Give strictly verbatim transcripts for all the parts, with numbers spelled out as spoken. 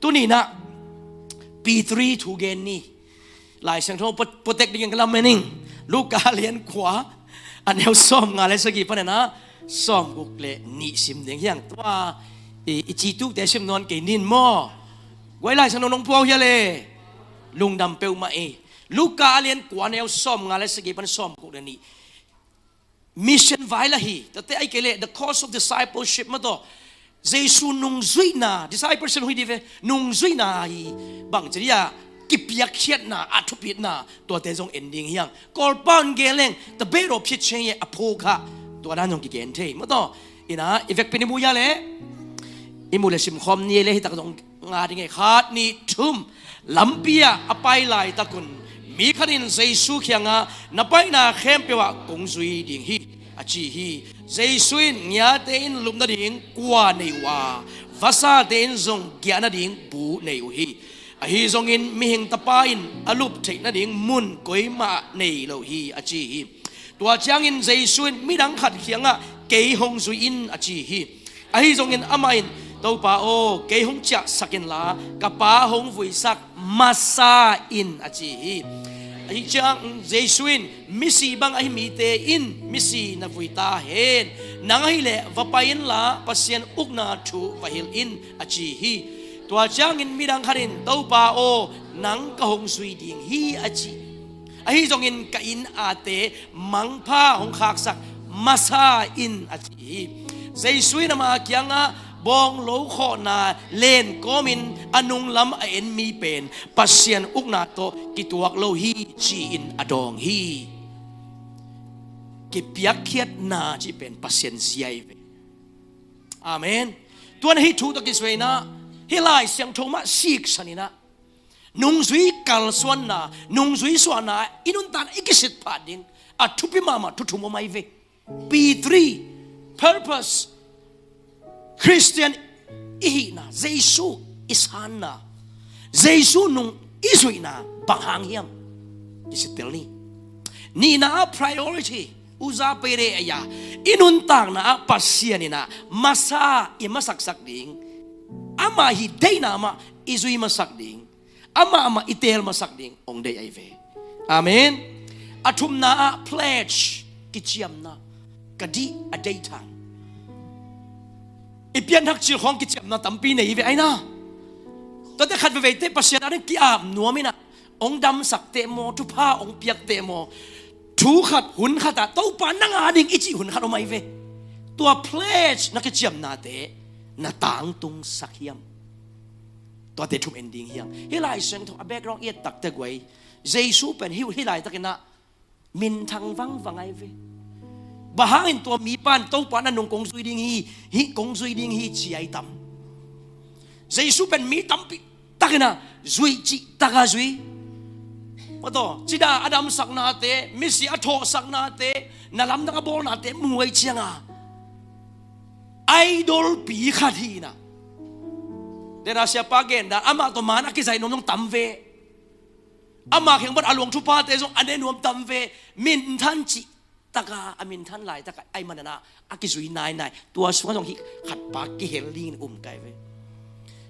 Tuni-in ah P three thu gen ni. Lai Siangtho pua-, puatek dingin ka lamen ing. Luka a lian kua, a neu sawmnga le sagih panin ah sawmguk le nih sim ding hi hang. Tua i, i ci tukte sim nawn kei ning maw. Guai, Lai Siangtho nong pua uh hia le? Lungdam peuhmah ei. Luka a lian kua, a neu sawmnga le sagih pan sawmguk le nih. Mission vai la hi, tate, ahih kei leh the cost of discipleship mah tawh. Jesu nungzuihna, discipleship hi ding ve, nungzuihna hi, bangci ding a, kipiakkhiatna, a thupitna, tuate zong en ding hi hang. Kawlpau in gen leng, the bed of pitching ye a phu kha, tua dan zong kigen thei. Mah tawh, in ah, i vekpi-in i mu hia le? I mu le simkhawm ni le, hi tak zong nga ding e, khat, nih, thum. Lampi ah a pai laitakun mi khat in Jesu kiangah, "Na paina khempeuh ah kong zui ding hi," a ci hi. Jesu in, "Ngiate in lup nading kua nei uh a, vasate in zong giah nading bu nei uh hi. Ahi zongin Mihing Tapa in a lup theih nading mun koimah nei lo hi," a ci hi. Tua ciangin Jesu in midang khat kiangah, "Kei hong zui in," a ci hi. Ahi zongin amah in, "Topa aw, kei hong ciahsak inla, ka pa hong vuisak masa in," a ci hi. Ahi ciang Jesu in, "Misi bang ahi mite in misi na vui ta hen. Nang ahih leh va pai inla, Pasian ukna thu va hilh in," a ci hi. Tua ciangin midang khat in, "Topa aw, nang ka hong zui ding hi," a ci. "Ahi zongin ka inn ate mangpha hong khaksak masa in," a ci hi. Jesu in ama kiangah, "Bawnglo khawhna len kawmin a nunglam a en mi pen Pasian ukna tawh kituak lo hi," ci-in a dawng hi. Kipiakkhiatna cih pen Pasian zia hi ve. Amen. Tua ahih thu tawh kisai-in ah, hih Lai Siangtho mah siksan in ah, nungzui kalsuanna, nungzui suahna, i nuntakna i kisit pah ding a thupi mahmah thu thum om ahi ve. P three, purpose. Khristian i hihna, Jesu i sanna, Jesu nung i zuihna bang hang hiam? Kisit tel ni. Nihna ah priority, uza pede aya, i nuntakna ah Pasian in ah masa i masaksak ding, ama hi deihna mah i zui masak ding, amah mah i teel masak ding hong deih ahi ve. Amen. A thumna ah pledge, kiciamna. Ka dih a deih thang. I pianthak cil khawng kiciamna tampi nei hi ve, aina. Tuate khat veivei teh Pasian ading ki-ap nuam in ah, hong damsak teh maw, thupha hong piak teh maw, thu khat, hun khat ah Topa nang ading i cih hun khat om ahi ve. Tua pledge na kiciamnate na tangtungsak hiam? Tuate thum en ding hi hang. Hih Lai Siangtho a background i et tak teh guai, Jesu pen hih, hih laitakin ah minthang vangvang ahi ve. Bang hangin tua mipa in Topa na nung kong zui ding hi, hih kong zui ding hi ci ahi tam? Jesu pen mi tampi takin ah zui, cih tak a zui. Mah tawh, ci dan a damsaknate, misi a thawhsaknate, na lamdang a bawlnate mu ahih ciang a, idol pi khat hi in ah. Dena siapa gen dan, amah tawh man a kizai nuam zong tam ve. Amah kiang pan a luang thuphate zong a ne nuam tam ve. Minthan cih tak a, a minthan laitak a, ahih manin ah a kizui nainai. Tua sungah zong hih khatpa kihel dingin um kha hi ve.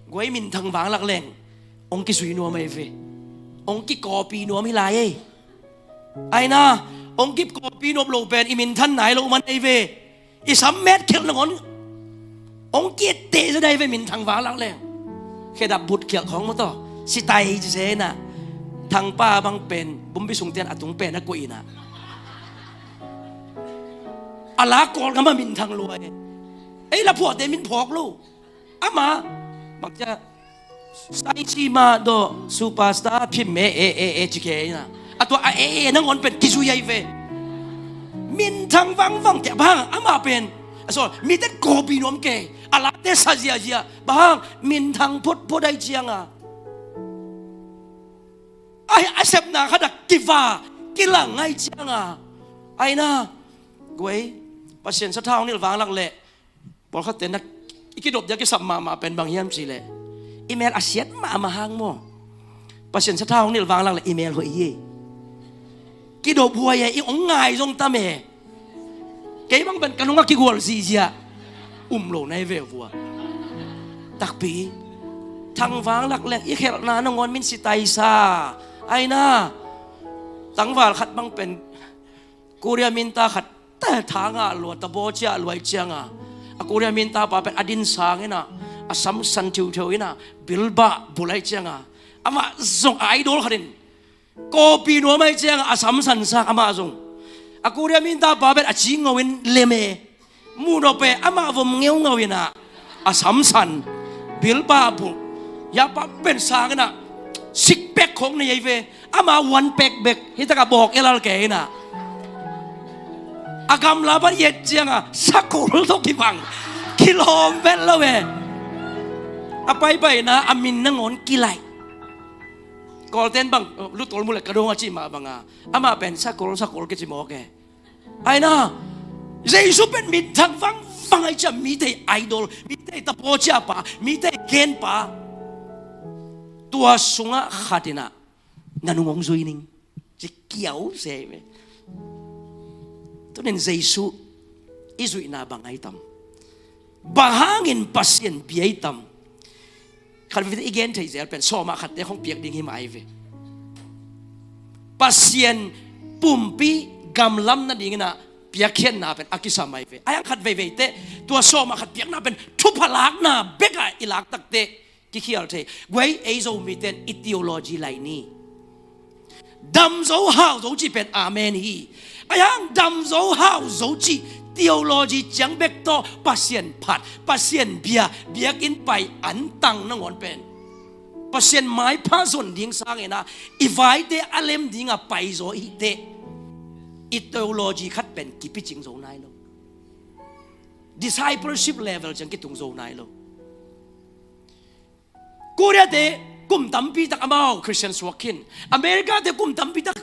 Guai, minthang vanglak leng hong kizui nuam ahi ve. Hong kikopi nuam hi lai ei. Aina, hong kikopi nuam lo pen i minthan nai lo man ahi ve. I sam met khelh nangawn hong ki-etteh zaw dai ve, minthang vanglak leng. Khedap but khialh khawng mah tawh, sitai ci se in ah, Thangpa bang pen bumpi sung tian a tung pen a koih in ah, a lak Kawlgam ah minthang lua e. Ei la phuahte min phawk lo. Ama bang cia, "Sai ci mah daw, superstar phim me e e e," ci khe in ah, a tua a e e nangawn pen kizui ahi ve. Minthang vangvang teh bang hang amah pen, a sawl, mite kopi nuam kei, a late sa ziazia, bang hang, minthang photphot ahih ciang a, a, a sepna khat ah kiva kilang ahih ciang a, aina, guai, Pasian sathau hong nilh vanglak leh, pawlkhatte na, i kidop dia kisap mahmah pen bang hiam cih leh, i mel a siat mahmah hang maw. Pasian sathau hong nilh vanglak leh i mel hoih hi. Kidop huai e, i hong ngai zong tam e. Kei bang pen ka nung a kigual zihziah, um lo na hi ve vua. Takpi, thangvang lak leng i khelhna nangawn min si taisa. Aina, tangval khat bang pen Korea minta khat te tha ngah lua, tabaw ciah luai cianga, a Korea minta pa pen a din sang ina, a samsan thiutheu ina, bilbah bulai cianga, amah zong a idol khatin kopi nuam ai cianga a samsan sang amah zong. A Korea minta pa pen a ci ngau in leme. Muh nop e, amah vom ngeungau ina a samsan. Bilbah bu. Ya pa pen sang ina six pack khong nei ai ve. Amah one pack bek. Hi taka bawk elal ke ina. A gamla ban yet cianga sakol tawh kibang. Kilawm vet lo e. A paipaina a min nangawn kilaih. Kawlten bang, lutol mu le ka dong a ci mah banga, amah pen sakol sakol kici mawk e. Aina, Jesu pen mi thangvang vang ai cia, mite idol, mite tapaw cia pa, mite gen pa. Tua sungah khat ina na nung hong zui ning ci kiau se me. Tunin Jesu i zuihna bang ai tam? Bang hangin Pasian bia i tam? Khat vete i gen thei zel pen sawmah khatte khong piak ding hi mah ai ve. Pasian pumpi gamlam nadingin a piakkhiatna pen a kisam ai ve. Ai ang khat veiveite tua sawmah khat piakna pen thupha lakna bekah i lak takte kikhial thei. Guai ei Zomiten i theology lai ni. Dam zo hau zo cih pen amen hi. Ai hang dam zo hau zo cih theology ciang bek tawh Pasian phat, Pasian bia, biakinn pai antang nangawn pen Pasian maipha zon ding sangin a i vaite a lem dinga pai zaw i hite. I theology khat pen kipicing zo nai lo. Discipleship level ciang kitung zo nai lo. Korea te kum tampi tak amau Christian suak khin. America te kum tampi tak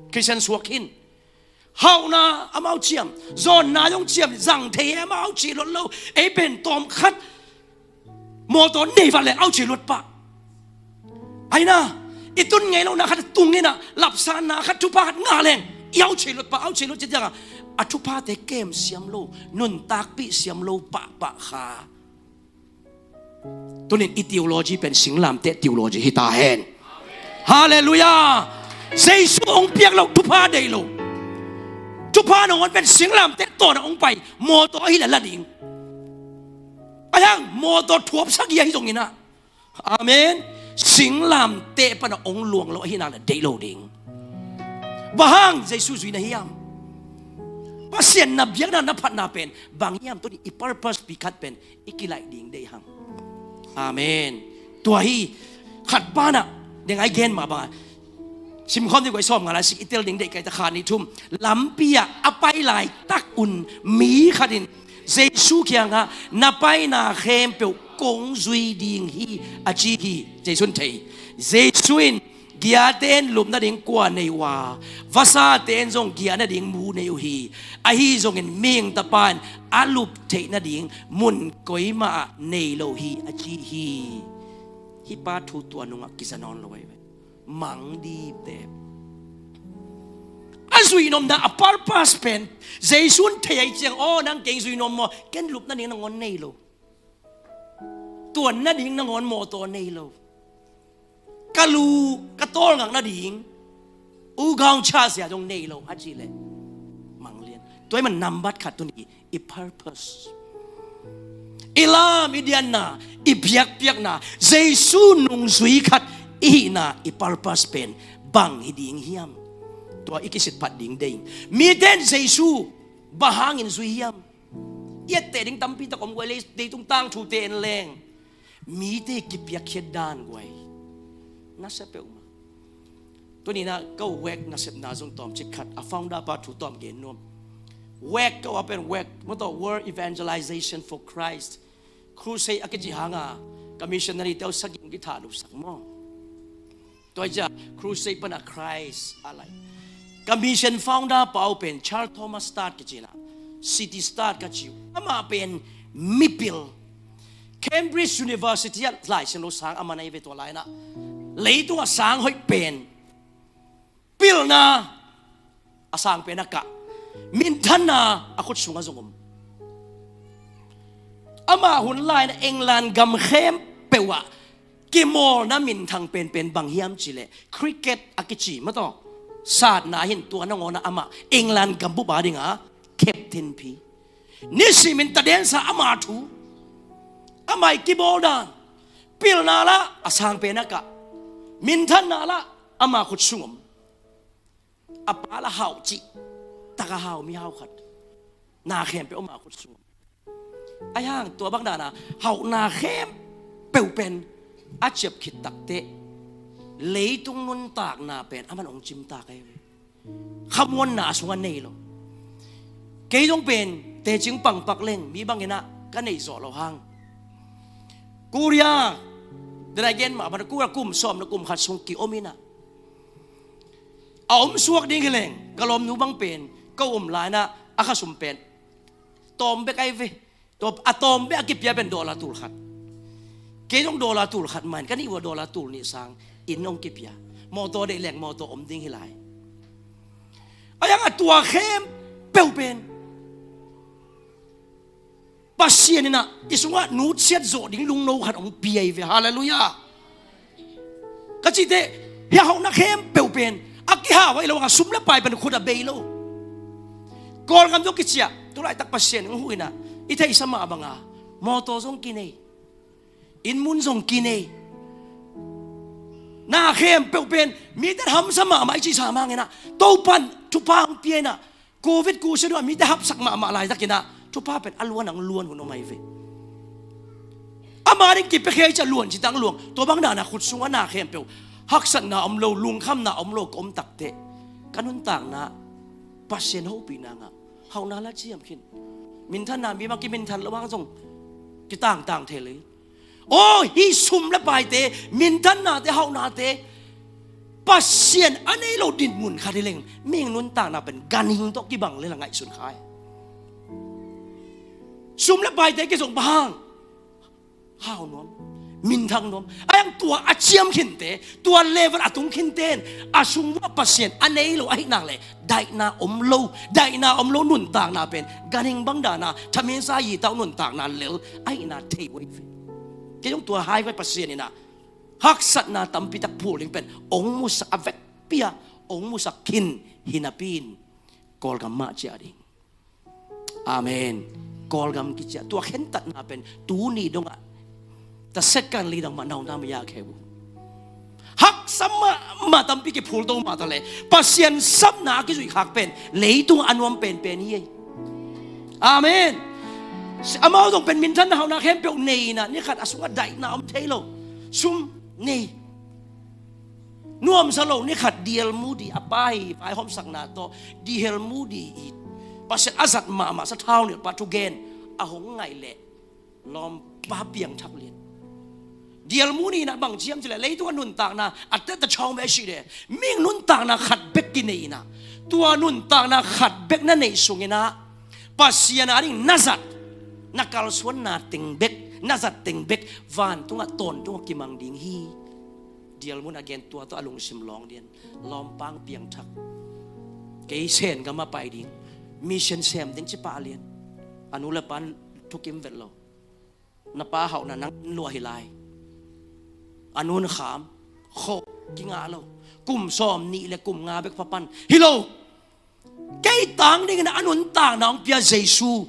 Christian suak khin. Hauhna amau ciam, zawnna zong ciam, zang thei e amau cih luat lo. Ei pen tawm khat mawtaw nei vat leng au cih luat pah. Aina, i tun ngei lohna khat tungin a lapsanna khat thupha khat ngah leng i au cih luat pah, au cih luat cih tiang a, a thuphate kem siam lo, nuntakpih siam lo pahpah kha. Tunin i theology pen singlamteh theology hi ta hen. Halleluiah. Jesu hong piak lo thupha dei lo. Thupha nangawn pen singlamteh tawna hong pai mawtaw ahi le la ding. Ai hang mawtaw thuap sagih ahi zongin a, amen, singlamteh pana hong luang lo ahi nak le deih lo ding. Bang hang Jesu zui na hiam? Pasian na biakna na phatna pen bang hiam? Tunin i purpose pi khat pen i kilaih ding deih hang. Amen. Tua hi khat pana deng ai gen mah banga simkhawm ding guai sawm nga lai sik i tel ding deih kaita kha ni thum. Lampi ah a pai laitak un mi khatin Jesu kiangah na paina khempeuh kong zui ding hi a ci hi. Jesu in thei. Jesu in giate in lup nading kua nei uh a, vasate in zong giah nading mu nei uh hi. Ahi zongin mihing tapa in a lup theih nading mun koimah ah nei lo hi a ci hi. Hih pa thu tua nungah kiza nawn lo ahi ve. Mang dipte a zuihnopna a purpose pen Jesu in thei ahi ciang aw nang kei zuihnop maw, ken lup nading nangawn nei lo. Tuan nading nangawn mawtaw nei lo. Ka lu ka tawlngak nading ugaung chahsia zong nei lo a cih leh manglian. Tua i man nambat khat tuni i purpose, i lam i dianna, i biakpiakna, Jesu nungzui khat i hihna i purpose pen bang hi ding hiam? Tua i kisitphat ding dei. Mite in Jesu bang hangin zui hiam? I etteh ding tampi tak om guai, lei leitung tangthute en leng mite kipiakkhiat dan guai nasia peuhmah. Tuninah ka wek nasepna zong tawmcik khat a founder pa thu tawm gen nuam. Wek ka wa pen wek mawtaw World Evangelization for Christ Crusade a kici hanga ka missionary teu sagih kithah lupsak maw? Tua cia Crusade pana Christ a lai. Ka mission founder pau pen Charles Thomas Start kici na, City Start ka ci uh. Amah pen mipil. Cambridge University ah Lai Siangtho sang a man ahi ve tua laina. Leitungah sang hoih pen. Pilna a sang pen a kah. Minthanna a khut sungah zong om. Amah hun laina England gam khempeuh ah Kimawlna minthang penpen bang hiam cih leh cricket a kici mah tawh, satna hin tua nangawnah amah England gambup a dinga captain phi. Nisimin tadensa ama thu, ama i kibawl dan, pilna lah a sang pen a kah, minthanna lah ama khut sung om. A pa lah hau cih tak a hau mi hau khat, na khempeuh ama khut sung om. Ahi hang tua bang dana hauhna khempeuh pen a ciap khit takteh, leitung nuntakna pen aman hong cimtak ahi ve. Khamuanna a sungah nei lo. Kei zong pen tecing pangpak leng mi banginah ka neih zawh loh hang, Korea, den a i gen mah bana Korea kum sawm le kum khat sung ki-om inah, a om suak ding hi leng ka lawmnu bang pen ka um lai-inah a khasum pen tawm bek ahi ve. Tua a tawm bek a kipia pen dollar tul khat. Kei zong dollar tul khat mah in ka nih uh a dollar tul nih sang inn hong kipia. Mawtaw deih leng mawtaw om ding hi lai. Ahi hang a tua khempeuh pen Pasian inah i sungah nutsiat zawh ding lungno khat hong pia hi ve. Halleluiah. Ka cihte, hia hauhna khempeuh pen a kihau ahi lo hang a sum le pai pen khut a bei lo. Kawlgam zong kici a, tulaitak Pasian hong huh inah i theihsa mah banga mawtaw zong kinei, inn mun zong kinei. Na khempeuh pen mite hamsa mahmah i cihsa mah hanginah Topan thupha hong pia inah, Covid kusia dua mite hapsak mahmah laitakinah thupha pen a luan ang luan hun om ahi ve. Ama ding kipiakhia i cih a luan citang luang. Tua bang dana khut sungah na khempeuh haksatna om lo, lungkhamna om lo ka om takteh, ka nuntakna Pasian hopihna ngah, hauhna lah ciam khin. Minthanna mi bang kiminthan lo bang zong kitangtang thei lei. Aw, hih sum le paite, minthannate, hauhnate Pasian a nei lo dinmun khat hi leng, mihing nuntakna pen ganhing tawh kibang le la ngaihsun khai. Sum le paite kizong bang hang hau nuam, minthang nuam. Ahi hang tua a ciam khinte, tua level a tung khinte in a sung uah Pasian a nei lo ahih nak leh daihna om lo, daihna om lo nuntakna pen ganhing bang dana thaminsa yitau nuntakna lel ahihna thei uh ahi ve. Kei zong tua hai vai Pasian inah haksatna tampitak phul ding pen hong musak a vekpi-a hong musak khin hi napi-in Kawlgam mah ciah ding. Amen. Kawlgam kiciah tua khentatna pen tuni dongah ta second leader mah nauna maya khe uh. Haksa mahmah tampi kiphulto mah ta leh Pasian sapna a kizuih khak pen leitungah a nuam penpen hi ei. Amen. Amau zong pen minthanna hauhna khempeuh nei inah ni khat a sungah daihna om thei lo. Sum nei, nuamsa lo, ni khat D L Moody a pa hi, vaihawmsakna tawh D L Moody i Pasian a zat mahmah sathau nilhpa thugen a hong ngaih leh lawmpa piangthak lian. D L Moody inah bang ciam cileh leitung a nuntakna a teta chawng ve a sih leh mihing nuntakna khat bek kinei inah tua nuntakna khat bek na neih sunginah Pasian a ding na zat, na kalsuanna teng bek, na zat teng bek vantungah tawntungah kimang ding hi. D L Moody a gen tua tawh a lungsim lawng lian, lawmpa piangthak. Kei Sen gam a pai ding, mission sem ding ci pah lian. A nu le pa in thukim vet lo. Na pa hauhna nang in luah hi lai. A nu in kham, khawh kingah lo. Kum sawm nih le kum nga bek pha pan hi lo. Kei tang dingin a nuntakna hong pia Jesu,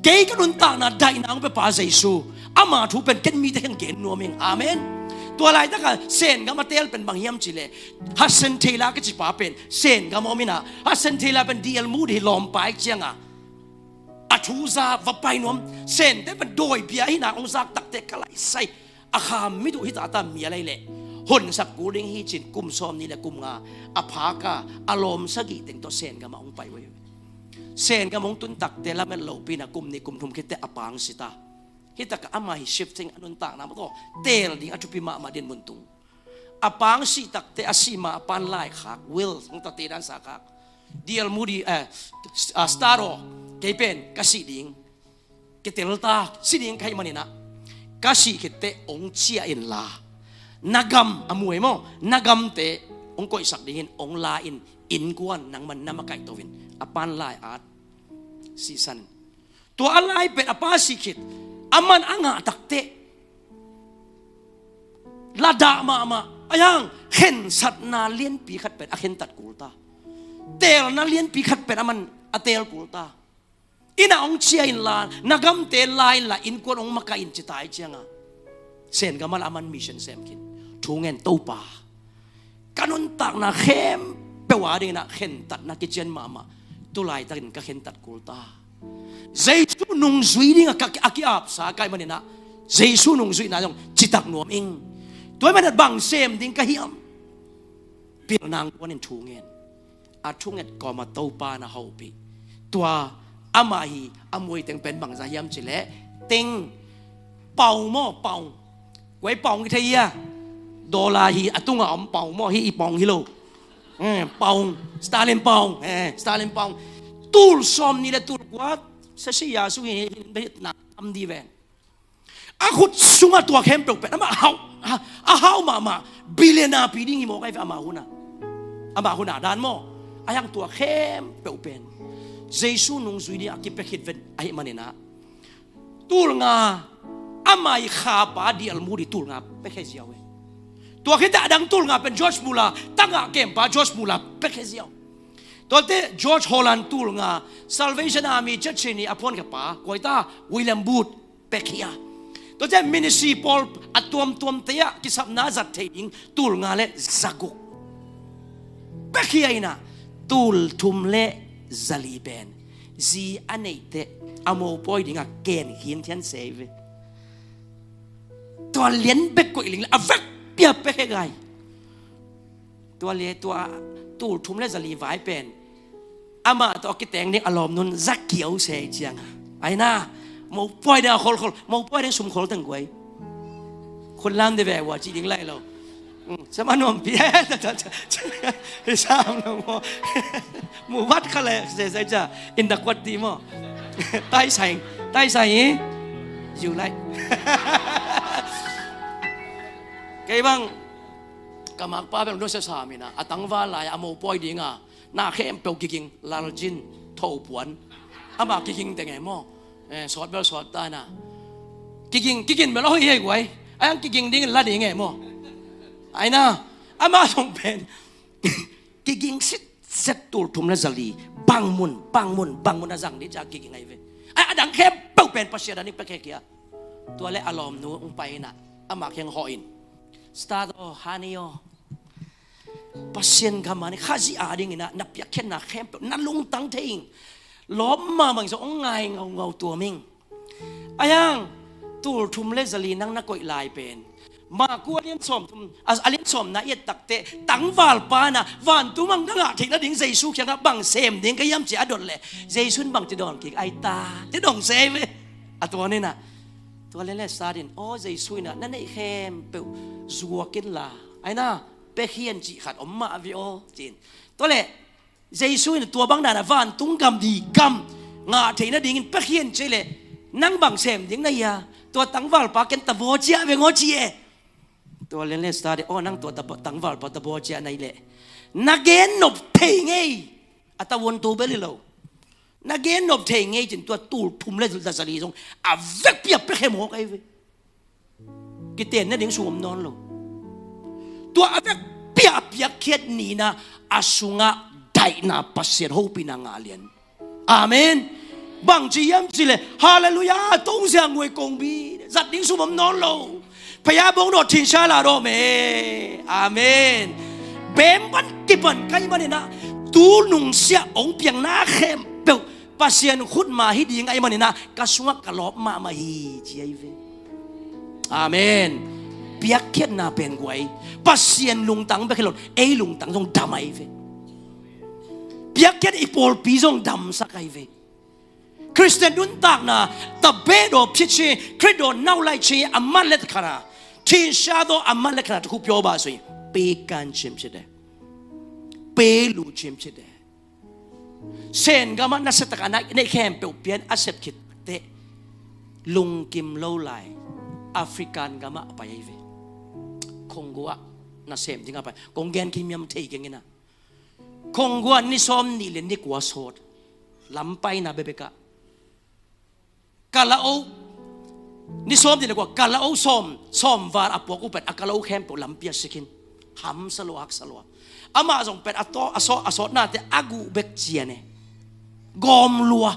kei ka nuntakna daihna hong piapa Jesu, ama thu pen ken mite kiang gen nuam ing. Amen. Tua laitaka Sen gam a teel pen bang hiam cileh, Hudson Taylor ka cipa pen Sen gam a om inah, Hudson Taylor pen D L Moody hi lawmpa ih cianga a thu za va pai nuam. Sente pen dawi bia hina hong zak takte ka laisai a kham mit uh hi tata mial ahi leh honsak kul ding hi cin kum sawm nih le kum nga a phaka a lawm sagih teng tawh Sen gam a hong pai uh hi. Sen gam hong tun takte lamet lohpi na kum nih kum thum khitte a pang sita. Hi taka ama hi shifting a nuntakna mah tawh teel ding a thupi mahmah din mun tung. A pang sih takte a sih ma a pan laikhak, will hong tate dan sakhak. D L Moody, eh, Star aw, kei pen ka sih ding. Kitel ta, si ding ka hih maninah ka sih khitte hong ciah inla, na gam a muai maw, na gamte hong koihsak dingin hong la in, innkuan nangman na makaihto in. A pan lai at sihsan. Tua a lai pen a pa sih khit a man a ngah takte Ladah mahmah. Ahi hang khensatna lianpi khat pen a khentat kul ta. Teelna lianpi khat pen aman a teel kul ta. Inn ah hong ciah inla, na gamte la inla, innkuan hong makaih in ci ta ahih ciangin, Sen gam ah la aman mission sem khin. Thu ngen, Topa, ka nuntakna khempeuh a dingin ah khentatna kician mahmah, tu laitakin ka khentat kul ta. Jesu nungzui dingin a ki-, a ki-apsa ka hih manin ah, Jesu nungzuihna zong citak nuam ing. Tua ahih manin ah bang sem ding ka hiam? Pilna hong kuanin thu ngen. A thunget kawm a Topa na hopih. Tua amah hi, a muai teng pen bangzah hiam cih leh, teng, pound maw, pound. Kua i pound i thei hia? Dollar hi, a tungah om pound maw, hih i pound hi lo. Eh, pound, sterling pound, eh, sterling pound. Tul sawmnih le tul kua, Sesi Yasu hi, hi, hi, na, am di ven. A khut sungah tua khempeuh pen amah a hau, a, a hau mahmah, billionaire pi ding hi mawk ahi ve amah hun ah. Amah hun ah dan maw. Ahi hang tua khempeuh pen Jesu nungzui dingin a kipia khit ven ahih manin ah, tul nga, amah i khapa dial mu ding tul nga piakhia ziau hi. Tua khit teh a dang tul nga pen George Muller, tangah kempa George Muller piakhia ziau. Tuate George Holland tul nga, Salvation Army Church ni a phuankhia pa, kua hi ta, William Booth, piakhia. Tuate ministry pawl a tuamtuamte ah kisapna zat thei ding tul nga le za guk piakhia in ah, tul thum le za li pen zi a neih teh a mopawi dingin ken khin thian se hi ve. Tua lian bek koih ling le a vekpi a piakhia gai. Tua le tua tul thum le za li vai pen amah tawh a kiteng ding a lawmnu'n za kiau se ciangin, ahi na, mopawi ding a kholkhol, mopawi ding sum khol teng guai. Khut lam ding ve ua ci ding lai lo. Mm, sama nuampi. Hi sam lo maw. Mu vat kha le se se ca. In da kuat ti maw. Tai saing, tai saing. Yu lai. Kei bang ka makpa bel nusia sa mi na, a tangval lai a mopawi ding a, na khempeuh kiging, laljin, thopuan. Amah kiging teng e maw. Eh, sawt bel sawt ta na. Kiging, kiging bel a hoih hei guai. Ahi hang kiging ding la ding e maw. Ahi na, amah zong pen kiging sitset tul thum le za li. Bang mun, bang mun, bang mun a zang ding ci a kiging ahi ve. Ahi, a dang khempeuh pen Pasian a ding piakhia. Tua le a lawmnu hong pai in ah, amah kiang hawh in. Start aw, honey aw. Pasian gam a ni Khazih a dingin ah na piakkhiatna khempeuh na lungtang thei ing. Lawp mahmah ing, zong hong ngai ngaungau tuam ing. Ahi hang tul thum le za li nang na koih lai pen, Maku a lian sawmthum, a, a lian sawmna i et tak teh, tangvalpa in ah vantung ah na ngah theih nading Jesu kiangah bang sem ding ka hiam ci a dot leh, Jesu in bang ci dawn kik, ahi ta, ci dong se ve. A tua ni na, tua le le sa din, aw Jesu in ah na neih khempeuh zuak inla, ahi na, piakhia in cih khat om mah ve aw, ci in. Tua leh Jesu in tua bang dan a vantung gam di gam ngah theih nadingin piakhia in ci leh, nang bang sem ding na hia? Tua tangvalpa ken ta baw ciah veng aw ci e. Tua le le sa din, aw nang tua ta, tangvalpa ta baw ciah na hih leh, na gen nop thei ngei. A ta vuan tu bel hi lo. Na gen nop thei ngei cin tua tul thum le za li zong a vekpi a piakhia mawk ahi ve. Kiten nading sum om nawn lo. Tua a vekpi a piakkhiat ni in ah a sungah daihna, Pasian hopihna ngah lian. Amen. Bang ci hiam ci leh, halleluiah, tong ziang nguai kong bi, zat ding sum om nawn lo. Phaya bong dawh thinsa la dawh me. Amen. Bem pan kipan ka hih manin ah, tu nungsiah hong piangna khempeuh Pasian khutma hi ding ahih manin ah, ka sungah ka lawp mahmah hi ci ahi ve. Amen. Piakkhiatna pen guai, Pasian lungtang bek hi lo, ei lungtang zong dam ahi ve. Piakkhiat i pawlpi zong damsak ahi ve. Khristian nuntakna, tabeh daw phici, Khrih daw nau lai ci a mat le khat a, thinsa daw a mat le khat a, tukhu pyaw ba sui, pe kan cim ci de, pe lu cim ci de. Sen gam ah nasia tak a na neih khempeuh pian a sep khit teh, lungkim lo lai African gam ah a pai ahi ve. Congo ah nasem ding a pai. Kong gen kimiam thei keng in ah, Congo ah ni sawmnih le ni kua sawt lam paina bekbek ah, Kalaw, Ni sawm ni le kua, kalo sawm, sawm val a puak uh pen a kalo khempeuh lampi ah sik in. Hamsa lua, haksa lua. Amah zong pen a taw, a sawt, a sawtnate a guh bek cian e. Gawm lua.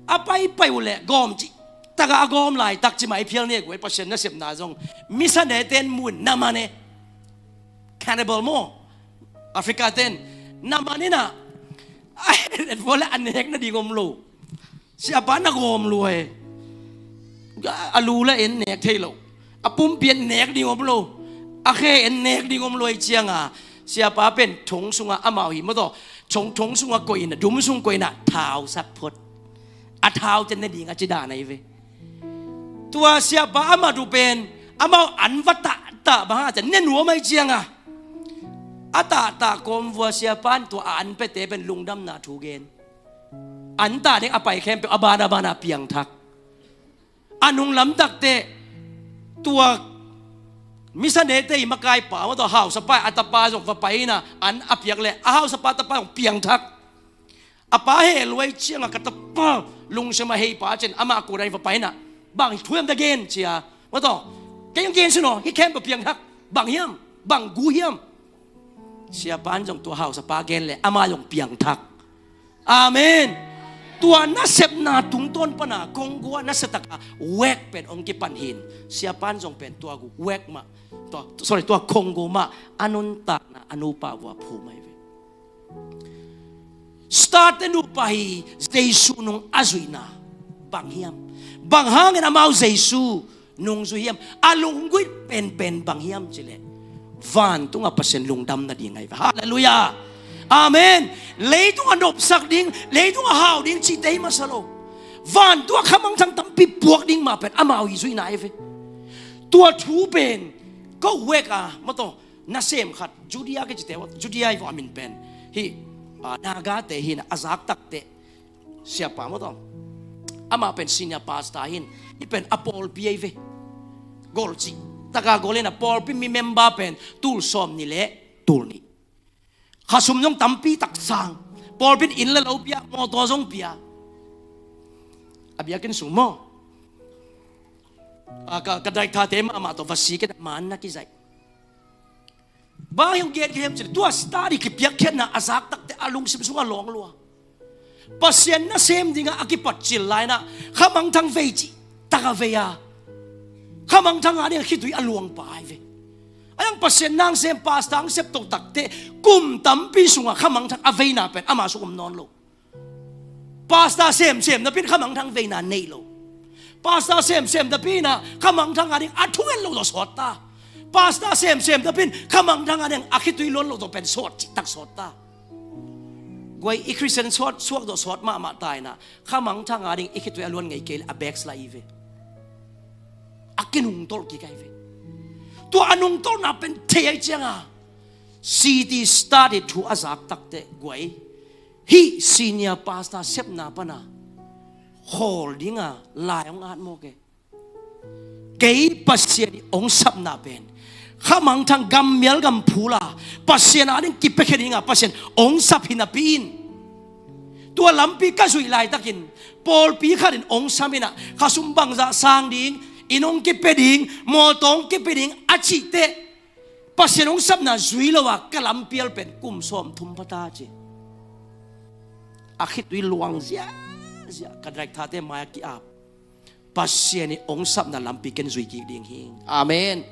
A paipai uh leh gawm cih tak a, a gawm laitak ci mah i phial nek uh e. Pasian nasepna zong misanete in mu in na man e. Cannibal maw, Africa ten na man in ah, a het et vua leh a nek nading om lo. Siapa na gawm lua e. A lu leh en nek thei lo. A pumpi en nek ding om lo. A khe en nek ding om lo. Ahih ciangin siapa pen thong sungah amau hi maw taw, thong, thong sungah koih in ah, dum sung koih in ah, thau sak phot. A thau ten ne ding a ci dan ahi ve. Tua siapa a mat uh pen amau an va tahtah, bang hang hiam cih leh ne nuam ahih ciangin. A tahtah kawm vua siapa in tua a an piate pen lungdamna thu gen. An tah ding a pai khempeuh a ban a ban a piangthak. A nung lamdang teh tua misanete i makaipa maw taw, hausapa a tapa zong va pai in ah, an a piak leh a hausapa tapa zong piangthak. A pa heh lua ahih ciangin, ka tapa, lungsim a heipa cin, amah kua dan va pai in ah, bang thu hiam na gen ci a, maw taw, kei hong gen sin aw, hih khempeuh piangthak. Bang hiam? Bang gu hiam? Siapa in zong tua hausapa gen leh amah zong piangthak. Amen. Tua nasepna tungtawn pan a Congo ah nasiatak a work pen hong kipan hi in, siapa in zong pen tua work mah, tua, sorry, tua Congo mah a nuntakna a nupa vua phum ahi ve. State nupa hi, Jesu nung a zuihna bang hiam? Bang hangin amau Jesu nung zui hiam? A lunggulh penpen bang hiam cih leh, vantung a Pasian lungdam nading ahi ve. Halleluiah. Amen. Leitung a nopsak ding, leitung a hau ding cihte hi masa lo. Vantung a khamangthang tampi puak ding mah pen amau i zuihna ahi ve. Tua thu pen, ko work a, maw taw, nasem khat, Judea kici te, Judea hi vua a min pen. Hih, ah, Nagate hi in ah, a zak tak teh siapa maw taw, amah pen senior pastor hi in, hih pen a pawlpi ahi ve. Gol cih tak a gol in ah, pawlpi mi member pen tul sawm nih le tul nih. Khasum zong tampi tak sang. Pawlpi in inn le lo pia, mawtaw zong pia. A biakinn sung maw, ah, ka, ka daikthate mahmah tawh va sik in ah, man na kizaih. Bang hiam gen ka hiam cih leh, tua study kipiakkhiatna a zak tak teh a lungsim sungah lawng lua. Pasian nasem dingin a kipat cil lai in ah, khamangthang vei cih tak a vei a, khamangthang a ding a khitui a luang pa ahi ve. A yang Pasian na hong sem, pastor hong sep to tak teh, kum tampi sungah khamangthang a veina pen ama sung om nawn lo. Pastor semsem napi in khamangthang veina nei lo. Pastor semsem napi in ah khamangthang a ding a thungen lo tawh sawt ta. Pastor semsem napi in khamangthang a ding a khitui luan lo tawh pen sawt cih tak sawt ta. Guai, i Christian suak, suak tawh sawt mahmah ta in ah, khamangthang a ding i khitui a luan ngei kei leh a backslide hi ve. A kinungtolh kik ahi ve. Tua a nungtolhna pen thei ahih ciangin, city study thu a zak tak teh guai, hih senior pastor sepna pan a khawl dingin lai hong at mawk e. Kei Pasian in hong sapna pen khamangthang, gammial gam phul a, Pasian a ding kipiakhia dingin Pasian hong sap hi napi in, tua lampi ka zuih laitakin pawlpi khat in hong sam in ah, khasum bangzah sang ding, inn hong kipia ding, mawtaw hong kipia ding a cih teh, Pasian hong sapna zui lo a ka lampial pen kum sawmthum pha ta ci. A khitui luang ziahziah, ka daikthate mai-ah ki-ap. Pasian in hong sapna lampi ken zui kik ding hi. Amen.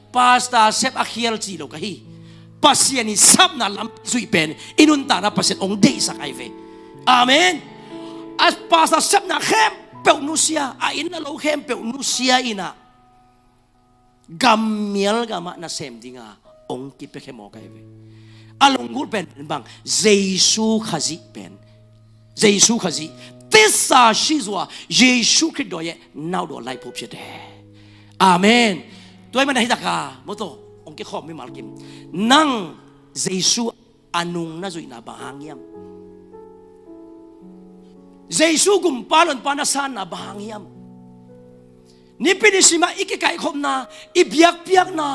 Pastor sep a khial ci lo ka hi. Pasian in sapna lampi zuih pen i nuntakna Pasian hong deihsak ahi ve. Amen. A pastor sepna khempeuh nusia, a inn a lo khempeuh nusia in ah, gammial gamah nasem dingin hong kipiakhia mawk ahi ve. A lunggulh pen, pen bang, Jesu Khazih pen, Jesu Khazih, tisa sih zua, Jesu Khrih dawi e, nau daw lai phup sia te. Amen. Tua ahih manin hih tak a, maw taw, hong kikhawm mimal kim, nang Jesu a nung na zuihna bang hang hiam? Jesu gumpa lonpa na sanna bang hang hiam? Nipi nisim ah i kikaikhopna, i biakpiakna,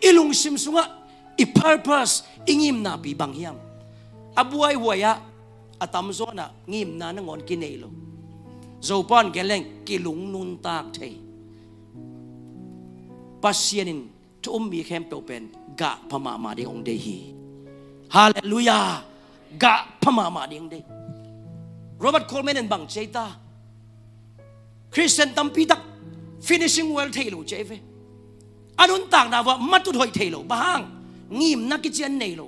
i lungsim sungah i purpose, i ngimnapi bang hiam? A buaihuai ah, a tamzaw in ah ngimna nangawn kinei lo. Zopa'n gen leng kilung nuntak thei. Pasian in thu um mi khempeuh pen gah pha mahmah ding hong deih hi. Halleluiah. Gah pha mahmah ding hong deih. Robert Coleman in bang ci ei ta? Khristian tampi tak finishing well thei lo ci ei ve. A nuntakna uah matut hoih thei lo. Bang hang? Ngimna kician nei lo.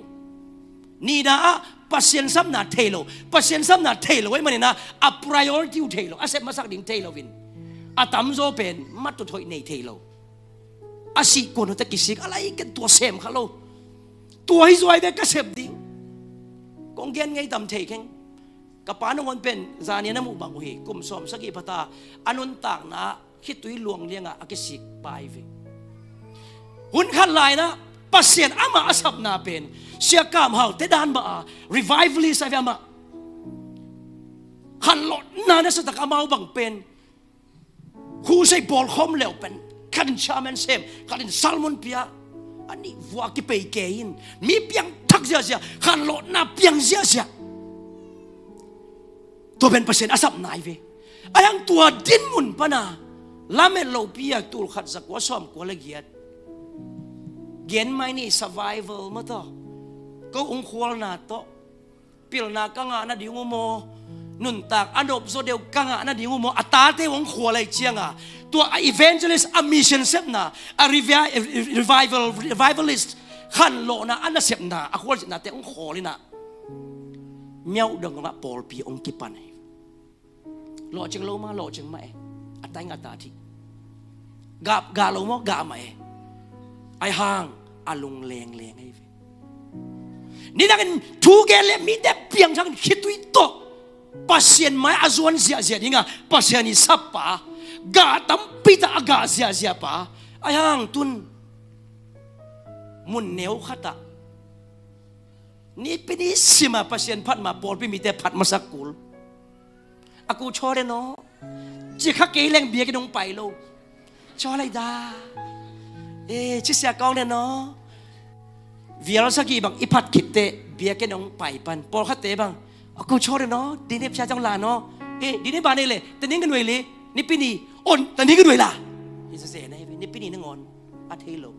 Nihna ah Pasian sapna thei lo. Pasian sapna thei lo ahih manin ah a priority uh thei lo. A sep masak ding thei lo in a tamzaw pen matut hoih nei thei lo. A sih kuan uh teh kisik a lai ken tua sem kha lo. Tua hi zaw ei ve ka sep ding. Kong gen ngei tam thei keng. Ka pa nangawn pen zan ni a na muh bang uh hi. Kum sawm sagih pha ta a nuntakna ah khitui luang liangah a kisik pa hi ve. Hun khat lai-in ah Pasian amah a sapna pen Sia Kam Hau te dan mah a revivalist a hi ve amah. Khanlawhna nasatak amau bang pen Crusade bawlkhawm leu pen khat in chairman sem, khat in sermon pia, a nih vua kipei kei in mi piangthak ziahziah, khanlawhna piang ziahziah. Tua pen Pasian a sapna hi ve. Ahi hang tua dinmun pana lamet lopi a tul khat za kua sawm kua le giat gen mai ni, survival maw tawh, ko ung khualna tawh pilna ka ngah nading uh maw, nuntak a nop zaw deuh ka ngah nading uh maw, a tate uh hong khual ahih cianga tua a evangelist, a mission sepna, a revi-, revival, revivalist khanlawhna a nasepna, a khualzinate hong khawl inah miauh dong dongah pawlpi hong kipan hi. Lawhcing lo mah, lawhcing mah e. A tai ngata thih. Gah, gah lo maw, gah mah e. Ahi hang a lung lengleng ahi ve. Nidangin thu gen le mite piangthak in khitui tawh Pasian mai a zuan ziahziah dinga Pasian i sap pa, gah tampi tak a gah ziahziah pa. Ahi hang tun mun neu khatah Nipi ni sima Pasian phat ma pawlpi mite phat masak kul. A ku chaw den aw. Ci kha kei leng biakinn hong pai lo. Chaw lai da. Eh, ci sia kawng den aw. Vial sagih bang i phat khit teh biakinn hong pai pan. Pawlkhatte bang, a ku chaw den aw. Dine pia zong lan aw. Eh, dine ba nei le. Tening ka nuai le. Nipi ni. On, tening ka nuai la. Hi sa se na hi. Nipi ni nangawn a thei lo.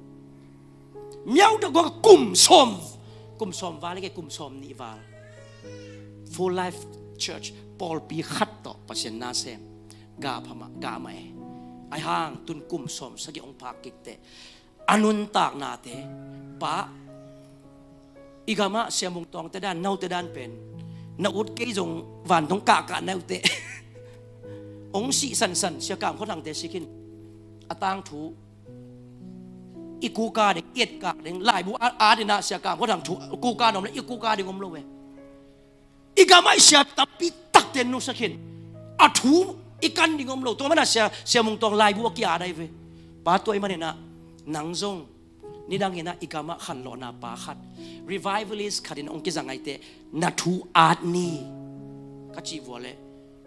Miau da gua kum sawm, kum sawm val hi kei, kum sawm nih val. Full Life Church pawlpi khat tawh Pasian na sem. Gah pha mah, gah mah e. Ahi hang tun kum sawm sagih hong phak kik teh a nuntaknate, pa, i gamah Sia Mung Tawng te dan, no te dan pen na ut kei zong vantung kahkah na ut teh hong sih sansan, Sia Kam Khua Thang te sikin a tangthu i kuka ding, i etkak ding, laibu a, a dinah Sia Kam Khua Thang thu kuka nuam le i kuka ding om lo ve. I gamah i sia tampi takte nusak hin a thu i kan ding om lo. Tua manah Sia, Sia Mung Tawng laibu a ki-at ahi ve. Pa, tua i maninah nang zong nidanginah i gamah khanlawhna pa khat, revivalist khatin hong kizang ahi teh na thu at ni ka cih vua leh,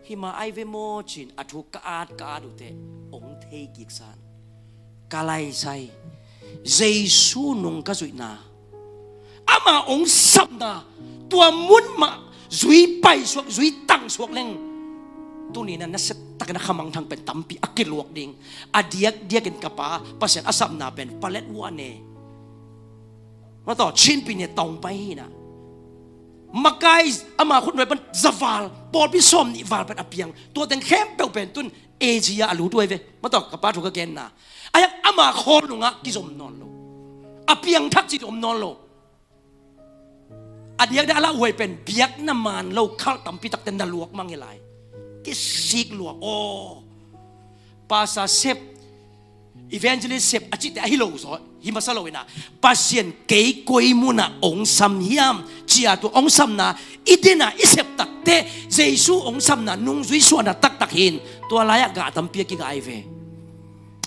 himah ai ve maw cin a thu ka at ka at uh teh hong thei kiksan. Ka laisai Jesu nung ka zuihna, ama hong sapna, tua mun mah zui paisuak, zui tangsuak leng tuni na nasia takin a khamangthang pen tampi a kiluak ding. A diakdiakin ka pa Pasian a sapna pen palet uh a ne. Mataw, chinpi ne tawng pai hi na. Makai ama khutnuai pan zaval, pawlpi sawm nih val pan a piang. Tua teng khempeuh pen tun Asia a lut uh ahi ve. Mataw, ka pa thu ka genna. Ahi hang ama khawl nungah kizom nawn lo. A piangthak ci zom nawn lo. A diakdiak a lauhuai pen biakna man lo khalh tampi takte na luak mang hi lai. Kisik luak aw. Pastor sep, evangelist sep a cihte ahi lo zaw hi masa lo inah, Pasian kei koi munah hong sam hiam cia tua hong samna i dinah i sep takteh Jesu hong samna nungzui suahna taktak hin tua lai-ah gah tampi a kigah ahi ve.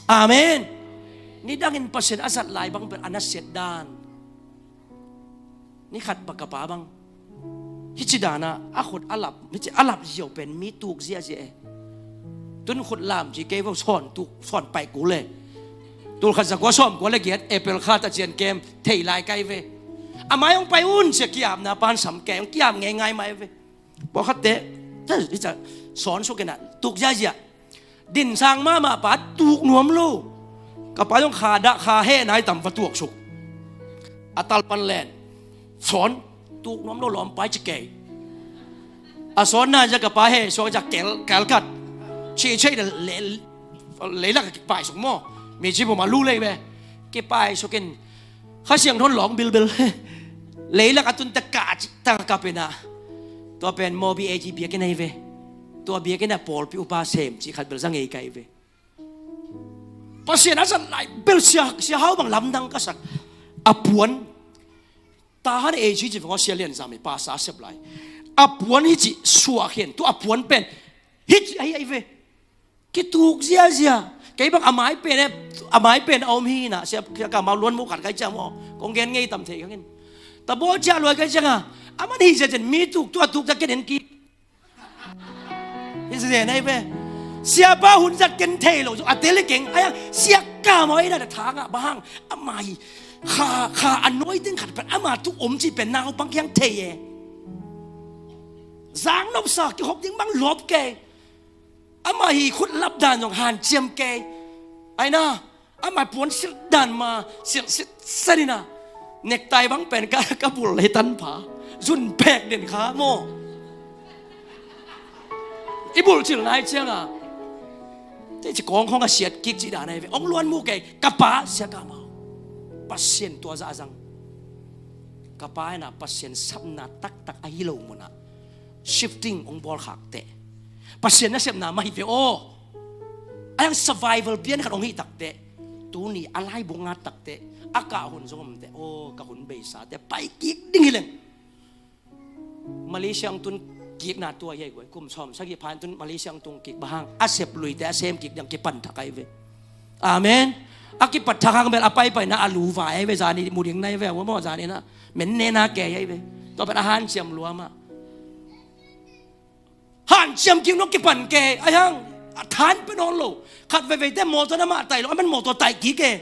Amen. Nidangin Pasian a zat lai bang pen a nasiat dan. Ni khat bang ka pa bang hici danah a khut a lap, hici a lap ziau pen mi tuk ziahziah e. Tun khut lam ci kei vo sawn tuk, sawn paih kul e. Tul khat za kua sawm kua le giat April kha ta cian kem thei lai kai ve. A mai hong pai un cia kiapna pan sam kei hong kiap ngeingai mai ve. Pawlkhatte, hica Sawn suk in ah, tuk ziazia. Din sang mahmah pa, tuk nuam lo. Ka pa zong kha dah, kha heh nai tam va tuak suk. A talpan len. Sawn, tuk nuam lo lawm pai ci kei. A sawn na zia ka pa heh suak zia kel, kel kat. Ci cei da le, leilak a kipai suk maw. Mi ci buma lu lei ve. Kipai suk in. Kha Siangtho in lawng bilbil. Leilak a tun ta ka ci ta ka pen a. Tua pen Mawbi A G biakinn ahi ve. Tua biakinn a pawlpi upa sem ci khat bel za ngei kai ve. Pasian a zat lai bel sia, sia hau bang lamdang ka sak. A puan. Tahan A G ci veng aw, Sia Lian Zam i pasa sep lai. A puan hi ci suak hian, tu a puan pen. Hi ci ahi ahi ve. Kituk ziazia. Kei bang a mai pen e, a mai pen a om hi na, sia, sia ka mau luan mu khat kai ciang maw. Kong gen ngei tam thei kangin. Ta baw cia luai kai ciang a. A man hi ziazia mi tuk, tu a tuk ta ken en kik. Hi sia nai ve. Siapa hun zat ken thei lo, a tel i keng, a yang, sia ka maw i na da thang a, bang hang, a mai, kha, kha a noi ding khat pen, a ma tu om ci pen, nau bang kiang thei e. Zang nop sa, ki hop ding bang lop ke. A ma hi khut lap dan zong han ciam ke. Ai na, Amah puan silh dan ma silh silh sanina. Nektai bang pen ka, ka bul lei tan pha. Zun pek den kha maw. I bul cil nai cianga. Te ci kong khong a siat kik ci dan ai ve. Ong luan mu kei. Ka pa sia ka mau. Pasian tua za a zang. Ka pa ina Pasian sapna taktak a hi lo muna. Shifting ong bawl khak teh. Pasian nasepna mah hi ve aw. A yang survival pian khat ong hi tak teh. Tuni a laibung ngat tak teh. A kah hun zong om teh. Aw, ka hun beisa teh. Pai kik ding hi leng. Malaysia ong tun kikna tua hi ai guai. Kum sawm sagih phan tun Malaysia ong tung kik bahang. A sep lui teh, a sem kik ding kipan thak ai ve. Amen. A kipat thak hang bel a paipaina a lu vai ai ve zani mu ding nai ve. Aw maw zani na. Men nena ke ai ve. Tua pen a hanciam lua mah. Hanciam kik nong kipan ke, a hiang, a than pe nawn lo. Khat veivei te mawtaw na mah tai lo, a man mawtaw tai kik e.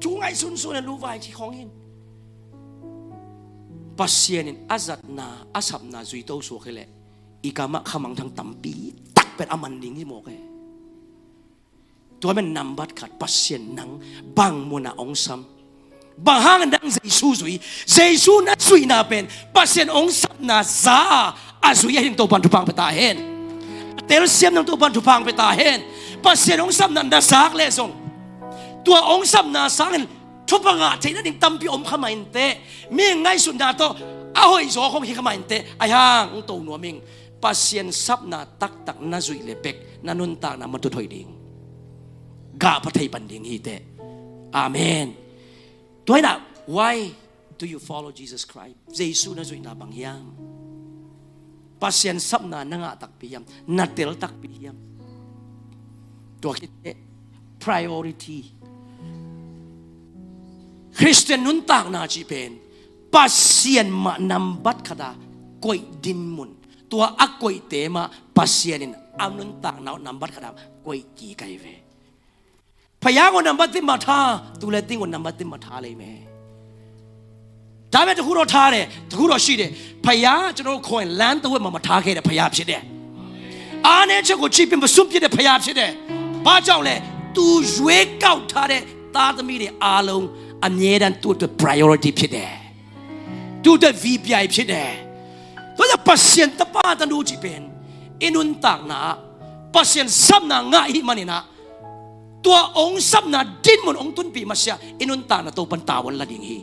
Cu ngaih sunsun a lu vai ci khong hin. Pasian in a zatna, a sapna zui to suak hi leh. I kamah khamangthang tampi tak pen a man ding hi mawk e. Tua men nambat khat Pasian nang bang muna ong sam. Bang hang nang Jesu zui. Jesu na zuihna pen Pasian ong sapna za a zui a hin Topan thupang pe ta hen. A telsiam nang Topan thupang pe ta hen. Pasian ong sapna na zak leh zong. Tua ong sapna sangin thupha ngah theihna ding tampi om kha mah inteh. Mi ngaihsutna tawh a hoih zaw khong hi kha mah inteh. A hiang ong to nuam ing. Pasian sapna taktak na zuih le bek na nuntakna matut hoih ding. Gah pha thei pan ding hi teh. Amen. Tua hi na, why do you follow Jesus Christ? Jesu na zuihna bang hiam? Pasian sapna na ngah takpi hiam? Na tel takpi hiam? Tua khit teh priority. Khristian nuntakna cih pen Pasian mah nambat khata koih dinmun. Tua a koihte mah Pasian in a nuntakna uh nambat khata koih kik ai ve. Phaya ngawh nambat tin mah tha, tu le ting ngawh nambat tin mah tha lei me. Dame ta khuro tha de, ta khuro shi de. Phaya chano khoin lan ta wet mah mah tha khe de phaya psi de. Ane chako chipin ba sum psi de phaya psi de. Ba jao le, tu yue kau tha de, ta ta mi de along, a nye dan tu ta priority psi de. Tu ta V P I psi de. Tua ta Pasian ta pa ta nu ci pen. I nuntakna, Pasian sapna ngah hi manina. Tua ong sapna dinmun ong tunpih masiah, i nuntakna Topan tavuan la ding hi.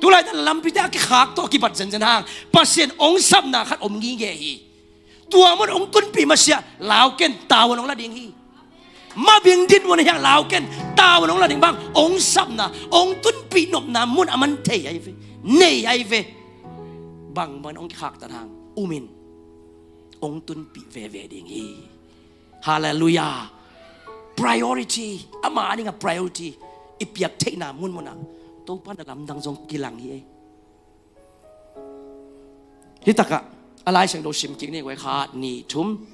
Tulai ta lampite a kikhak tawh kibat zenzen hang, Pasian ong sapna khat om ngingei hi. Tua mun ong tunpih masiah, lauken tavuan ong la ding hi. Mabing dinmun hiang lauken tavuan ong la ding bang, ong sapna, ong tunpih nopna mun a man thei ai ve. Nei ai ve. Bang man ong kikhak ta hang, umin. Ong tunpih veve ding hi. Halleluiah. Priority. Ama a ding a priority i piak theihna munmunah Topa na lamdang zong kilang hi ei. Hitakah a Lai Siangtho sim kik ni guai, khat, nih, thum.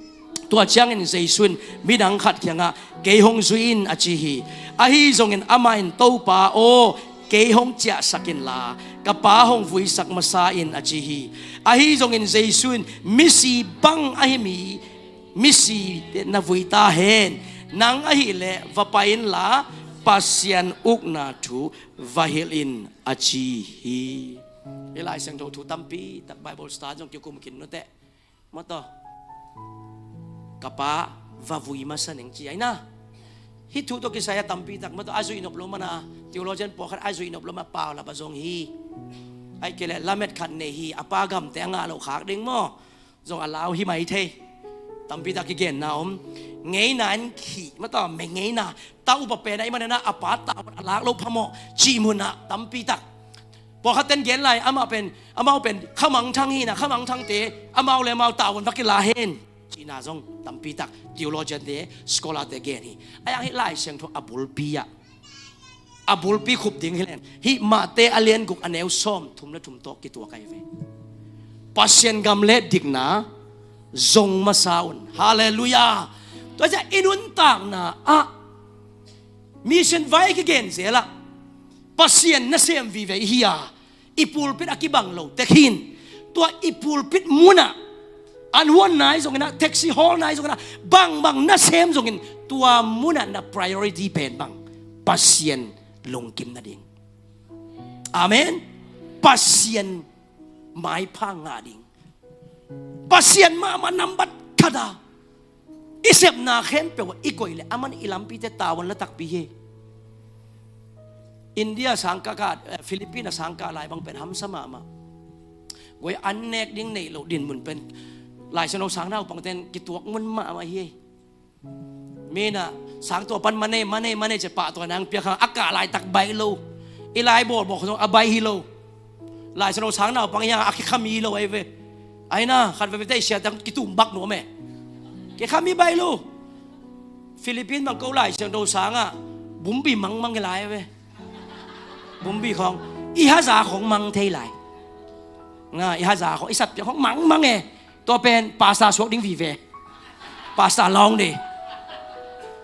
Tua ciangin Jesu in midang khat kiangah, kei hong zui in a ci hi. Ahi zongin amah in, Topa aw, kei hong ciahsak inla ka pa hong vuisak masa in a ci hi. Ahi zongin Jesu in misi bang ahi mi misi na vui ta hen. Nang ahih leh va pai inla, Pasian ukna thu va hilh in, a ci hi. Hih Lai Siangtho thu tampi tak Bible study zong kikum khin nuteh. Mawtaw, ka pa va vui masa ning ci ahi na. Hih thu tawh kisai a tampi tak mawtaw a zuih nop lo mana, theologian pawlkhat a zuih nop lo mana, paulap a zong hi. Ahih kei leh lamet khat nei hi, a pa gamte a ngah lo khak ding maw. Zong a lau hi mai thei. Tampi tak kigenna om. Ngeina in khih mawtaw, me ngeina, ta upa pen a i manena a pa tavuan a lak lo phamawh cih munah tampi tak. Pawlkhat ten gen lai, amah pen, amau pen khamangthang hina, khamangthangte amau le amau tavuan va kila hen cihna zong tampi tak theologian te, scholar te gen hi. A yang hih Lai Siangtho a bulpi ah, a bulpi khup ding hi len, hih Mate a lian guk a neu sawm thum le thum tawh kituak ahi ve. Pasian gam le dikna zong masa un. Halleluiah. Tua ciah i nuntakna ah mission vai kigen zel ah Pasian nasem vive i hi a, i pulpit a kibang lo tek hin. Tua i pulpit munah an huan nai zongin ah, taxi hall nai zongin ah, bangbang nasem zongin, tua munah na priority pen bang? Pasian lungkim nading. Amen. Pasian maipha ngah ding. Pasian mahmah nambat khat a i sepna khempeuh ah i koih leh aman i lampite tavuan la takpi hi. India sangkah ka, eh, Philippines a sangkah lai bang pen hamsa mahmah. Guai an nek ding neih loh dinmun pen Lai Siangtho sang naupangten kituak mun mahmah hi. Minah sang tua pan mane, mane, mane ci a pahtawi nang piak hang a kah laitak baih lo. I lai bawlbawk zong a baih hi lo. Lai Siangtho sang naupang hi hang a kikhami lo ahi ve. Ahi na, khat veve te i siatang kitum bak nuam e. Kikhami baih lo. Philippines bang ko Lai Siangtho sangah bumbi mangmang i lai ahi ve. Bumbi khawng i haza khawng mang thei lai. Nga i haza khawng, i satpiang khawng mangmang e. Tua pen pastor suak ding vive. Pastor lawng ding.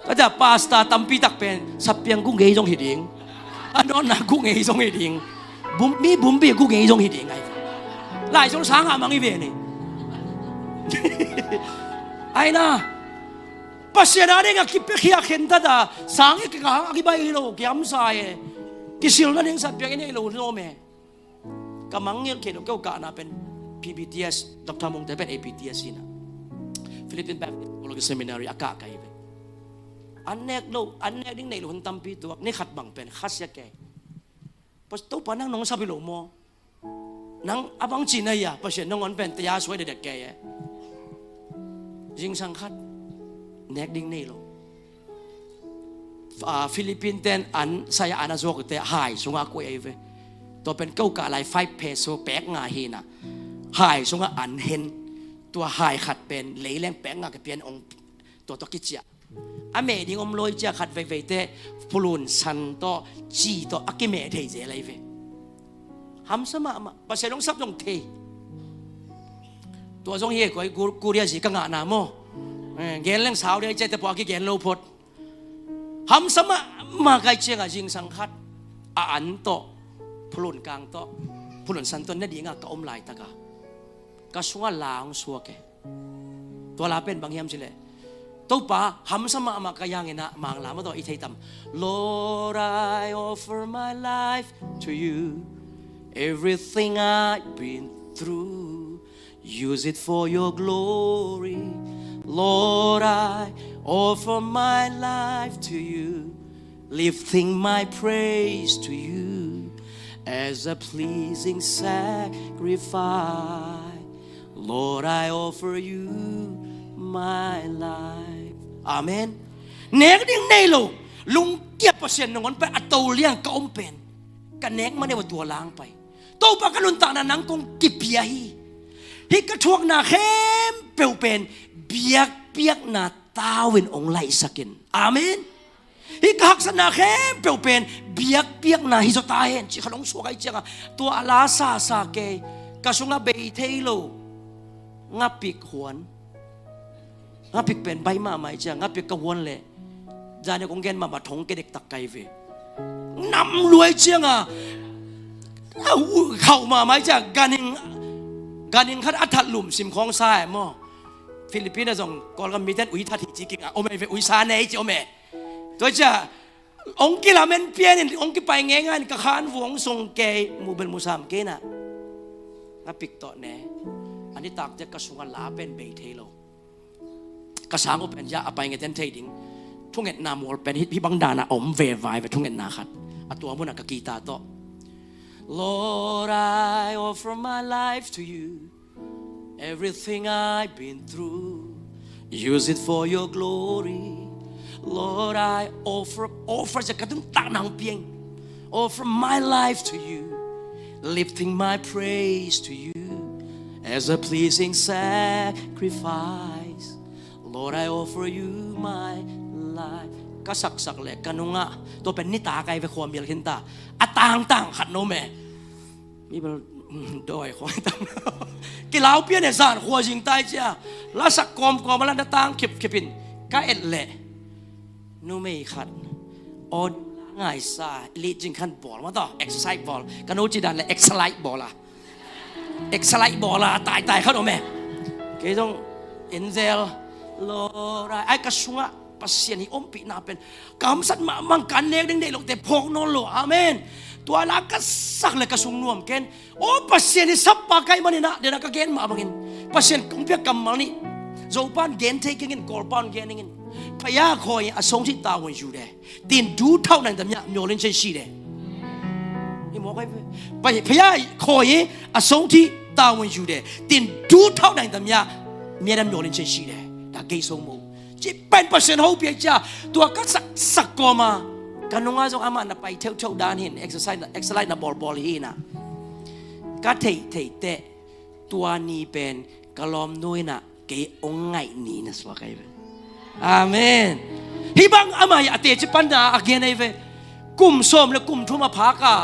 Tua ciah pastor tampi tak pen satpiang gu ngei zong hi ding. A nawtna gu ngei zong hi ding. Bum, mi bumbi gu ngei zong hi ding ahi. Lai Siangtho sangah mang hi ve ni. Ahi na, Pasian a dingah kipiakhia khentat a sang i kikah hang a kibaih hi lo, kiamsa e. Kisilna ding satpiang i neih lo nuam e. Ka mangngilh kei lo keu kahna pen P B T S, Doctor Mungte pen A P T S hi na. Philippine Baptist Theological Seminary a kah ka hi pen. An nek lo, an nek ding neih lo hun tampi tuak, ni khat bang pen khasia kei. Pas Topa nang nong sap hi lo maw? Nang a bang cihna hi a, Pasian nangawn pen taya suai dekdek kei e. Zingsang khat nek ding nei lo. Ah, Philippine ten an, saya an a zuak te hai sungah a kuai ahi ve. Tua pen ko kah lai five peso pek nga hi na. Hai sungah an hen. Tua hai khat pen leileng pek nga ka pian ong tua tua kiciah. A meh ding om lo i ciah khat veivei te phulun san tawh ci tawh a kimeh thei zel ahi ve. Hamsa mahmah, Pasian hong sap zong thei. Tua zong hi e, koi Korea zi ka ngahna maw. Eh, gen leng sau dei ciah te pawh a kigen lo phot. Hamsa mahmah kai ciangah zingsang khat a an tawh, phulun kang tawh, phulun san tawh na dingah ka om laitakah ka sungah la hong suak e. Tua la pen bang hiam cileh, Topa hamsa mahmah ka yanginah manglam a tawh i theitam. Lord, I offer my life to you. Everything I've been through, use it for your glory. Lord, I offer my life to you. Lifting my praise to you as a pleasing sacrifice. Lord, I offer you my life. Amen. Nek ding nei lo, lungkia Pasian nangawn pen a to liang ka om pen, ka nek maneu a tua lang pai. Topa ka nuntakna nang kong kipia hi. Hih ka thuakna khempeuh pen biakpiakna tau in ong laihsak in. Amen. Hih ka haksatna khempeuh pen biakpiakna hi zaw ta hen, cih khat hong suak ahi ciangah tua a la sasa kei, ka sungah bei thei lo ngapik huan. Ngapik pen baih mahmah ahi ciang, ngapik ka huan leh zan nih kong gen mahmah thong kei dektak kai ve. Nam luai ciangah a uh khauh mahmah ahi ciang, ganhing, ganhing khat a that lum sim khawng sa e maw. Philippines ah zong Kawlgam mite in ui that hi ci kik a om ei ve, ui sa nei ci om e. Tua ciang hong kilamen pian in hong kipai ngeingai in ka khan vuang sung kei, mu bel mu sam kei na. Na pik tawh ne. A nitak ciang ka sungah la pen bei thei lo. Ka sang uh pen zia a pai ngeiten thei ding thungetna mual pen hih, hih bang dan a om veve ve, thungetna khat. A tua munah ka kihta tawh. Lord, I offer my life to you. Everything I've been through, use it for your glory. Lord, I offer, offer zia ka tun tak nang piang. Offer my life to you, lifting my praise to you as a pleasing sacrifice. Lord, I offer you my life. Ka saksak le ka nungah, tua pen nitak ai ve, khua mial khinta. A tangtang khat no me. Mi bel, mm, dawi khawng tam. Kilau pian e, zan khua zing tai cia. Lasak kawmkawm a la na tang khipkhip in ka et leh numei khat aw ngaisa, lit zing khan bawl mah tawh, exercise bawl. Ka nu ci dan le exercise bawl a. Exercise bawl a taitai khat om e. Kei zong enzel, Lord, ai ka sungah Pasian hih ompihna pen kamsat mahmah, ka nek ding deih lote phawk nawn lo. Amen. Tua la ka sak le ka sung nuam ken. Aw Pasian hih sap pa ka hih manin ah, den a ka gen mah bangin Pasian kong piak kammal nih. Zopa'n gen thei kengin, Kawlpa'n gen ingin. พระยาคอย အဆုံးထိ တာဝန်ယူတယ်. သင်ဒူးထောက်နိုင်သမျှ မျှော်လင့်ချက်ရှိတယ်. ဘုရားခေါ်ရင် အဆုံးထိ တာဝန်ယူတယ်. သင်ဒူးထောက်နိုင်သမျှ အမြဲတမ်း မျှော်လင့်ချက်ရှိတယ်. ဒါ ကိတ်ဆုံးမဟုတ်ဘူး. ကျင့်ပိုင် Pasian hopih a cia, tua ka sak, sak kawma, ka nungah zong amah na pai theuhtheuh dan hin, exercise na, exercise na bawlbawl hi na. Ka theihtheih teh, tua ni pen ka lawmnu in ah kei hong ngaih ni na suak ahi ve. Amen. Hih bang amah hi a teci panna a gen ahi ve. Kum sawm le kum thum a phak a,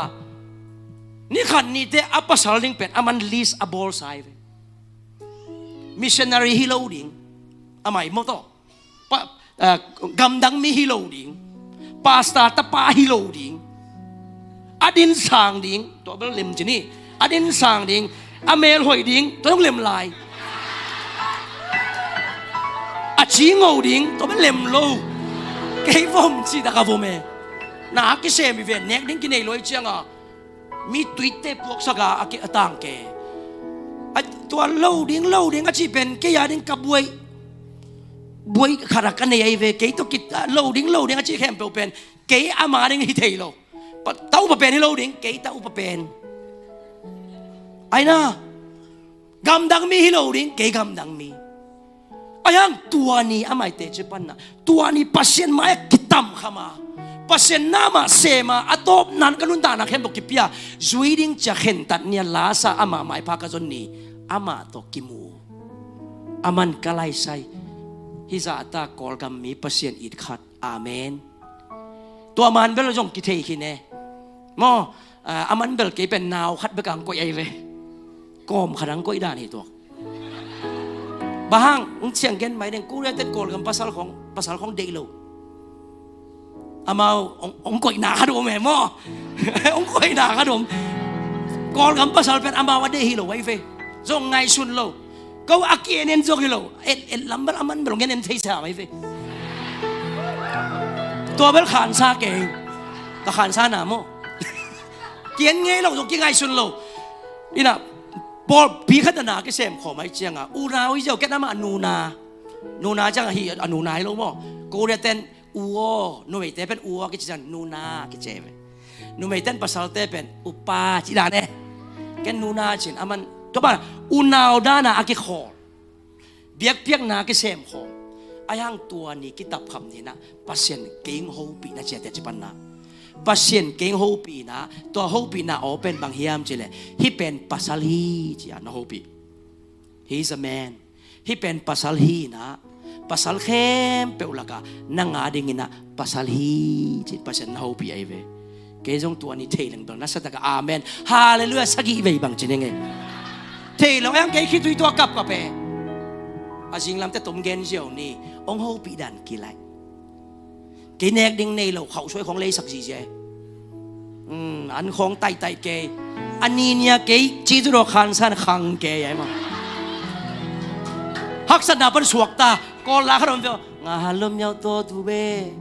ni khat ni teh a pasal ding pen aman list a bawlsa ahi ve. Missionary hi lo ding. Amah hi mawtaw. Pa, ah, gamdang mi hi lo ding. Pastor tapa hi lo ding. A din sang ding. Tua bel lem ci ni. A din sang ding. A mel hoih ding. Tua zong lem lai. A ci ngo ding. Tua bel lem lo. Kei vom ci dak a vom e. Na kisem hi ve, nek ding kinei lo hi ciang a, mi tuite puaksak a, a ki, a tang ke. A, tua lo ding, lo ding a cih pen kei a ding ka buai, buai khat a ka nei ahi ve. Kei tawh ki, a, lo ding, lo ding a cih khempeuh pen kei ama ding hi thei lo. Pa, ta upa pen hi lo ding, kei ta upa pen. Ai na. Gamdang mi hi lo ding, kei gamdang mi. Ahi hang tua ni amah hi teci panna, tua ni Pasian mai-ah kitamkham a, Pasian na mah sem a, a tawpna-in ka nuntakna khempeuh kipia, zui ding ci-a khentat ni-a lasa amah maipha ka zon ni, amah tawh kimu. Aman ka laisai. Hih zahta Kawlgam mi Pasian it khat. Amen. Tua man bel zong kithei khin e. Maw, ah, aman bel kei pen nau khat bek a hong koih ahi ve. Kawm khat a hong koih dan hi tuak. Bang hang, hong ciang gen mai ding, Korea ten Kawlgam pasal khawng, pasal khawng deih lo. Amau hong, hong koihna khat om e maw. Hong koihna khat om. Kawlgam pasal pen amau a deih hi lo ahi ve. Zong ngaihsun lo. Ko a ki-en en zong hi lo. En, en lam bel aman bel hong en en thei sa mai ve. Tua bel khansa kei. Ka khansa na maw. Ki-en ngei lo zong kingaihsun lo. Ina, pawlpi khat na kisem khawm ahi ciang a, unau hi ziau ken amah nuna. Nuna ciang a hi a nuna hi lo maw. Korea ten u aw, numeite pen u aw kici ciang nuna kici ve. Numeite in pasalte pen upa ci dan e. Ken nuna cin aman, tua bang unau dan a a kikhawl. Biakpiakna kisem khawm. Ahi hang tua ni kitapkham ni-in ah Pasian kei hong hopih na ci-a teci panna. Pasian kei hong hopih na, tua hopihna aw pen bang hiam cih leh, hih pen pasal hi ci-a na hopih. He is a man. Hih pen pasal hi-in ah, pasal khempeuh lakah nang a dingin ah pasal hi ci-in Pasian na hopih ahi ve. Kei zong tua ni thei leng bel na sa tak a amen. Halleluiah, sagih vei bang ci ning e. Thei lo, ahi hang kei khitui tua kapkap e. A zinglamte tom gen ziau ni, hong hopih dan kilaih. Kei nek ding nei lo, khauhsuai khawng leisak zizia e. Hmm, an khawng taihtaih kei. A ni ni-a kei ci tu daw khansa-in khang kei ahi maw. Haksatna pan suakta. Kawl la khat om ve aw. Nga ha lom yau to tu be.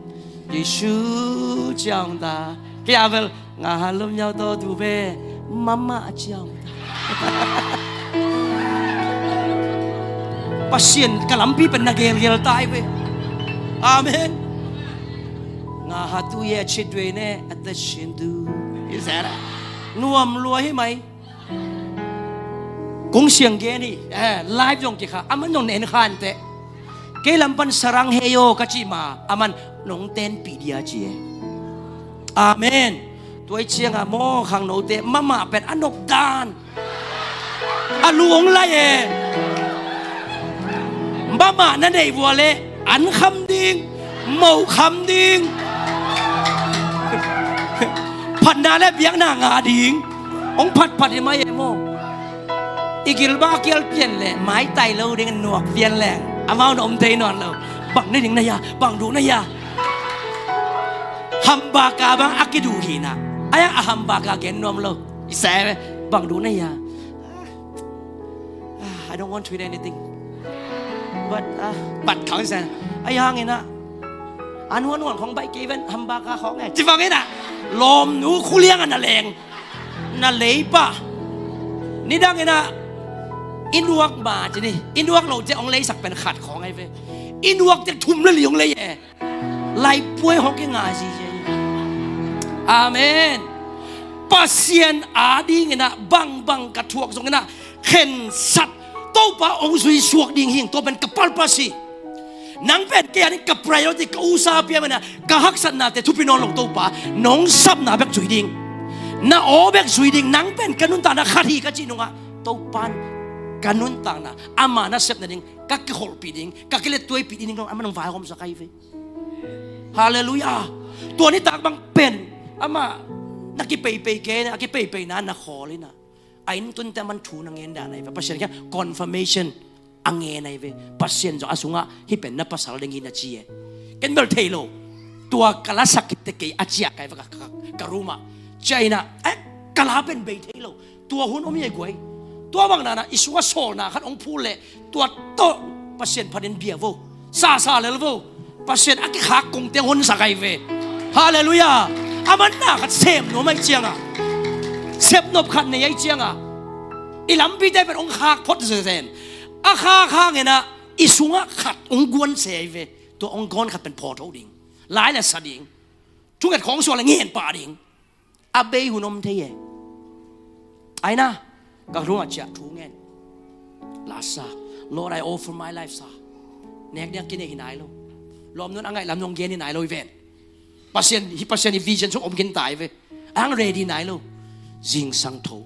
Jesu ciang ta. Kei a bel nga ha lom yau to tu be. Mama ciang ta. Pasian ka lampi pen na gelgel tai ve. Amen. Nga ha tu ye chit ve ne at the chin tu. Is that it? Nuam lua hi mai. Kong siang gen hi, eh, live zong kikha, aman zong na en khan teh. Kei lam pan sarang he yo ka ci ma, aman nong tenpih dia ci e. Amen. Tua i cianga maw khangnote, mama pen a nop dan. A lu ong lai e. Mama na nei vua le, an kham ding, mau kham ding. Phatna le biakna nga ding. Ong phat phat hi mai e maw. I gilbah kial pian le maitai lo ding nuak pian le amau na om thei nawn lo. Bang ni ding na ya, bang duh na ya. Hambaka bang a kiduh hina. Aya a hambaka gen nuam lo. I sa bang duh na ya. Ah, I don't want to eat anything. But, ah, but khang sa. Aya hangina. Anuan nuan khong bai kei ven hambaka khong e. Ci bang ina. Lom nu khuliang ana leng. Na lei pah. Nidang ina i nuak ma ci ni. I nuak lo cia ong leisak pen khat khong ai ve. I nuak tek thum le li ong lei e. Laipuai hong kinga zizi. Amen. Pasian a ding ina bangbang ka thuak zong ina khensat Topa ong zui suak ding hing tua pen ka purpose hi. Nang pen kei a ding ka priority ka usa piam ina ka haksatnate thupi nawn lo Topa nong sapna bek zui ding. Na aw bek zui ding nang pen ka nuntakna khat hi ka cih nungah Topan ka nuntakna ama na sepna ding ka kikholhpih ding ka kilettuaipih ding ding dong ama nong vaihawmsak ahi ve. Halleluiah. Tua nitak bang pen ama na kipeipei ke a kipeipeina na khawl ina a inntunte aman thu na ngen dan ahi ve. Pasian kia confirmation a ngen ahi ve. Pasian zong a sungah hih pen na pasal ding hi na ci e. Ken bel thei lo. Tua ka la sakit te kei a ciak ahi ve ka, ka, ka ruma. Cia ina eh ka la pen bei thei lo. Tua hun om i ei guai. Tua bang nana i sungah sawlna khat ong phul leh tua tawh Pasian phatin bia vo. Sasa lel vo. Pasian a kikhak kongte honsak ahi ve. Halleluiah. Aman na khat sem nuam ahi cianga sepnop khat nei ahi cianga i lampite pen ong khak phot zezen. A khak hangina i sungah khat ong guan se ahi ve. Tua ong guan khat pen phawtho ding lai le sa ding. Thunget khawng sual le ngen pah ding. A bei hun om thei e. Aina ka rungah ciah thu ngen. Lasa Lord, I offer my life sa. Nek diak kinei hi nai lo. Lawm nun a ngaih lam nong gen hi nai lo i ven. Pasian hi Pasian hi vision sung om kin tai ve. Ang ready nai lo. Zingsang tho.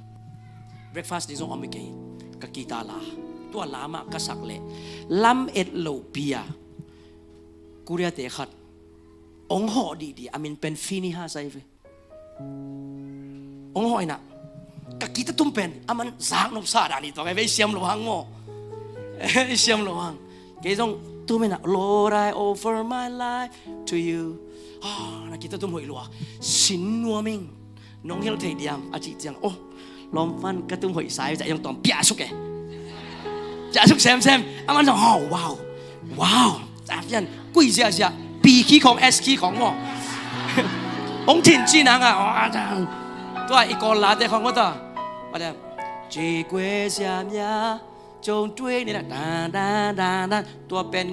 Breakfast ding zong om i kei. Ka kita la tua lamah ka sak leh lam et lo pia. Korea te khat ong hawh dihdi a min pen Finihas ahi ve. Ong hawh ina ka kita tum pen aman zak nopsa dan i tuak ahi ve i siam lo hang maw. I siam lo hang. Kei zong tum ina Lord, I offer my life to you. Ah, na kita tum hoih lua sin nuaming. Nong hilh thei diam a cih ciang oh lawm pan ka tum hoih sai ciah iong tawm piah suk e. Piah suk semsem. Aman zong oh wow wow. Ciah pian kui ziahziah pi khi khawng s khi khawng maw. Ong thin ci nanga oh a cang. Tua i kawl late khawng maw tua. Pada ci kue siam ya. Cong tuai ni na dan dan dan dan tua pen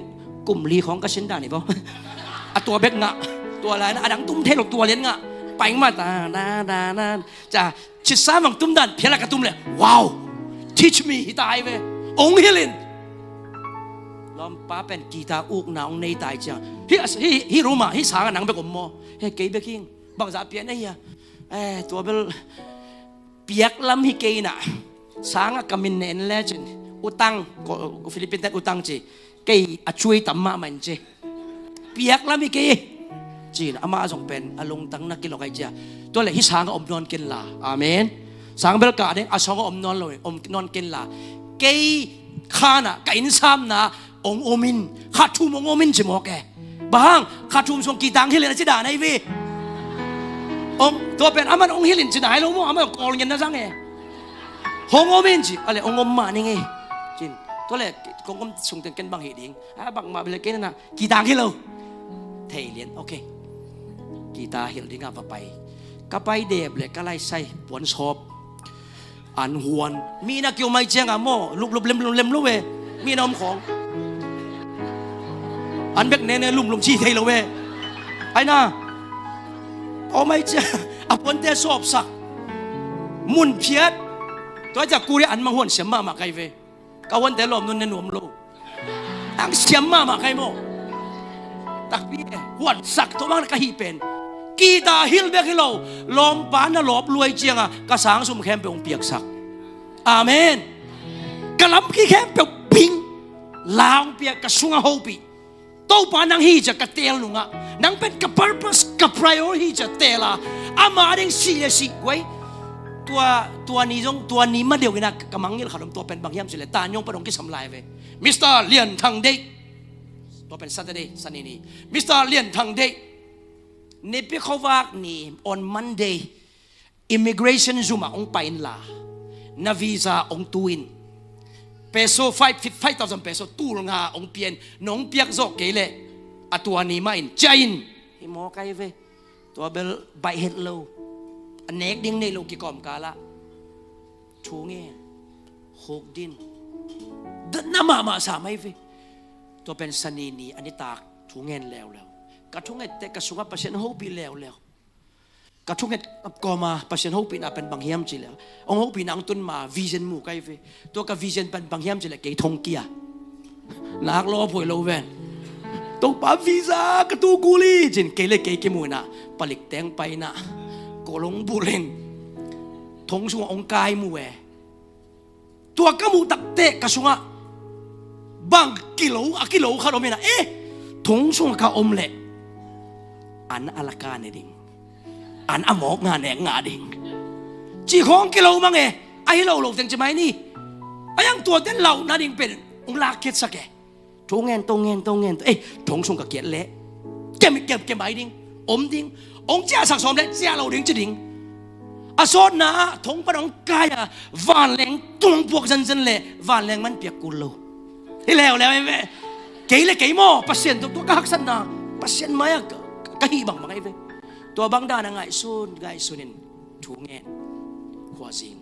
kum li khawng ka sin dan hi bo. A tua bek ngah tua lai na a dang tum thei lo tua lian ngah. Paing ma dan dan dan dan. Ca citsa mang tum dan phial a ka tum le wow. Teach me hi tai ve. Ong hilin. Lawmpa pen kita ukna ong nei tai ciang hi hi hi ruma hi sanga nang bek om maw. He kei bek hing bangzah pian a hia. Eh tua bel piaklam hi kei na. Sanga ka min ne en le cin utang ko Philippine ten utang ci kei a cui tam mahmah in ci. Piaklam hi kei cin ama zong pen a lungtang na kilok ai cia. Tua le hi sanga om nawn ken la. Amen. Sang bel ka deng a song om nawn lo om nawn ken la. Kei khana ka insamna ong omin kha thum ong omin ci mawk e. Bang hang kha thum song kitang hilin a ci dan ai ve. Ong tua pen aman ong hilin ci dan ai lo maw aman ong kawl ngen na zang e. Hong omin ci ale ong om mah ning e. Cin Tua le kong om sung teng ken bang hi ding? A bangmah bel kei na kita hi lo. Thei lian, okay. Kita hilh ding a va pai. Ka pai dep le ka lai sai puan sawp. An huan. Mi na kiu mai ciang a maw, luplup lemlum lem lo ve. Mi na om khawng. An bek nene lumlum ci thei lo ve. Ai na. Om mai ciang a puante sawpsak. Mun phiat. Tua ciang kuri an mang huan siam mahmah kai ve. Ka huante lawm nun ne nuam lo. Ang siam mahmah kai maw. Takpi e, huatsak tua bang ka hih pen. Kita hilh bek hi lo. Lawmpa na lawp luai cianga ka sang sum khempeuh hong piaksak. Amen. Ka lampi khempeuh bing. La hong piak ka sungah hopih. Topa nang hi ciah ka teel nungah, nang pen ka purpose, ka priority ciah teel a, ama ding sih le sih guai. Tua, tua ni zong, tua ni ma deuh inah ka mangngilh khat om, tua pen bang hiam cih leh, tanyong pan hong kisam lai ve. Mister Lian Thang Deih. Tua pen Saturday, Sani ni. Mister Lian Thang Deih. Nipi khuavak ni on Monday. Immigration zum ah hong pai inla, na visa hong tu in, peso five, five thousand peso tul nga hong pia in, nong piak zawh kei leh a tua ni mah in ciah in. Hi maw kai ve. Tua bel baih het lo. A nek ding nei lo kikawm kal ah thu ngen, huk din, datna mahmah sa mai ve. Tua pen Sani ni a nitak thu ngen leuleu. Ka thunget teh ka sungah Pasian hopih leuleu. Ka thunget kawma Pasian hopihna pen bang hiam cih leh, hong hopihna hong tun ma vision mu kai ve. Tua ka vision pen bang hiam cih leh kei thong kia. Nak lawp huai lo ven. Topa visa ka tu kul hi cin kei le kei kimu inah palik teng pai inah kol hong bulh in thong sungah hong kai mu e. Tua ka muh takteh ka sungah bang kilo, a kilo khat om inah, eh, thong sungah ka om leh an a laka ne ding, an a mawk nga nek nga ding cih khawng kilo mang e. Ahi lo lo teng ci mai ni. A yang tuate lauhna ding pen hong lak khiatsak e. Thu ngen to, ngen to, ngen to. Eh, thong sung ka kiat leh kem, kem, kem ai ding, om ding. Hong ciahsak sawm leh ciah lo ding ci ding. A sawtna ah thong pan hong kai a vanleng tung puak zenzen leh vanleng man piak kul lo. Hi leuleu e ve. Kei le kei maw, Pasian tua, tua ka haksatna, Pasian mai-ah ka, ka hih bangbang ahi ve. Tua bang dan a ngaihsun ngaihsun in thu ngen. Khuazing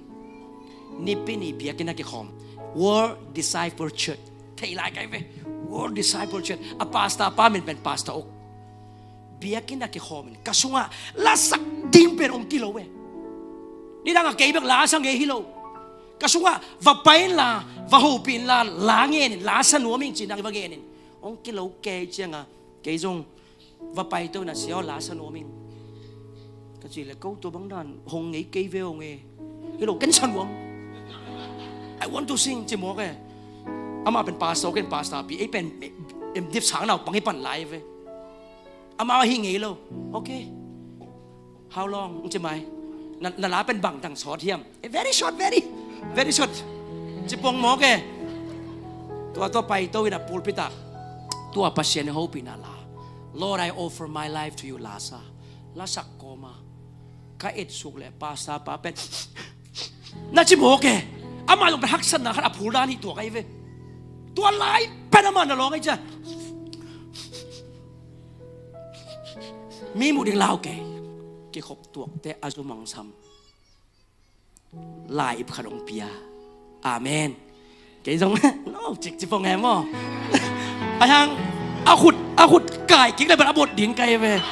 nipi ni biakinn a kikhawm World Disciple Church. Thei lai kai ve. World Disciple Church. A pastor pa min pen Pastor Uk. Biakinn a kikhawm in ka sungah lasak ding pen hong kilo e. Nidang a kei bek lasa ngei hi lo. Ka sungah va pai inla, va hopih inla, la ngen in, lasa nuam ing cih nang va ngen in. Hong kilo kei cianga kei zong va paito inah, Sia aw, lasa nuam ing. Ka cih leh ko tua bang dan hong ngei kei ve hong e. Hi lo, ken sa nuam. I want to sing ci mawk e. Amah pen pastor, ken pastor pi, ei pen em dip sang naupang i pan lai ve. Amah hi ngei lo. Okay. How long? Ci mai. Na, na la pen bang dang sawt hiam? Eh, very short, very, very short. Ci pong mawk e. Tua, tua paito inah pulpit ah tua Pasian hopihna la, Lord, I offer my life to you, lasa. Lasak kawma ka etsuk leh pastor pa pen na ci mawk e. Amah zong pen haksatna khat a phul dan hi tua kai ve. Tua lai pen amah na lawng ahi ciah mi muh ding lau kei. Kikhop tuakte a zu mangsam. Lai ip khat hong pia. Amen. Kei zong no cik ci pong e maw. A hang a khut, a khut kai kik le ban a bot ding kai ve.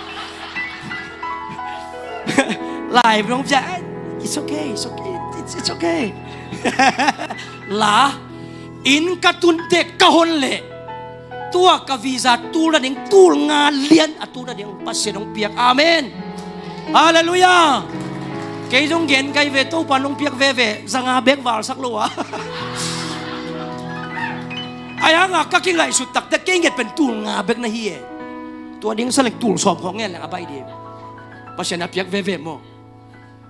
Lai ip hong pia. It's okay, it's okay, it's, it's okay. La in ka tun teh ka hon leh tua ka visa tul nading tul nga lian a tul nading Pasian hong piak. Amen. Halleluiah. Kei zong gen kai ve, Topa nong piak veve, za nga bek valsak lo a. Ai hanga ka kingaihsut takte kei nget pen tul nga bek na hi e. Tua ding sa leng tul sawm khawng ngen leng a bai ding. Pasian a piak veve maw.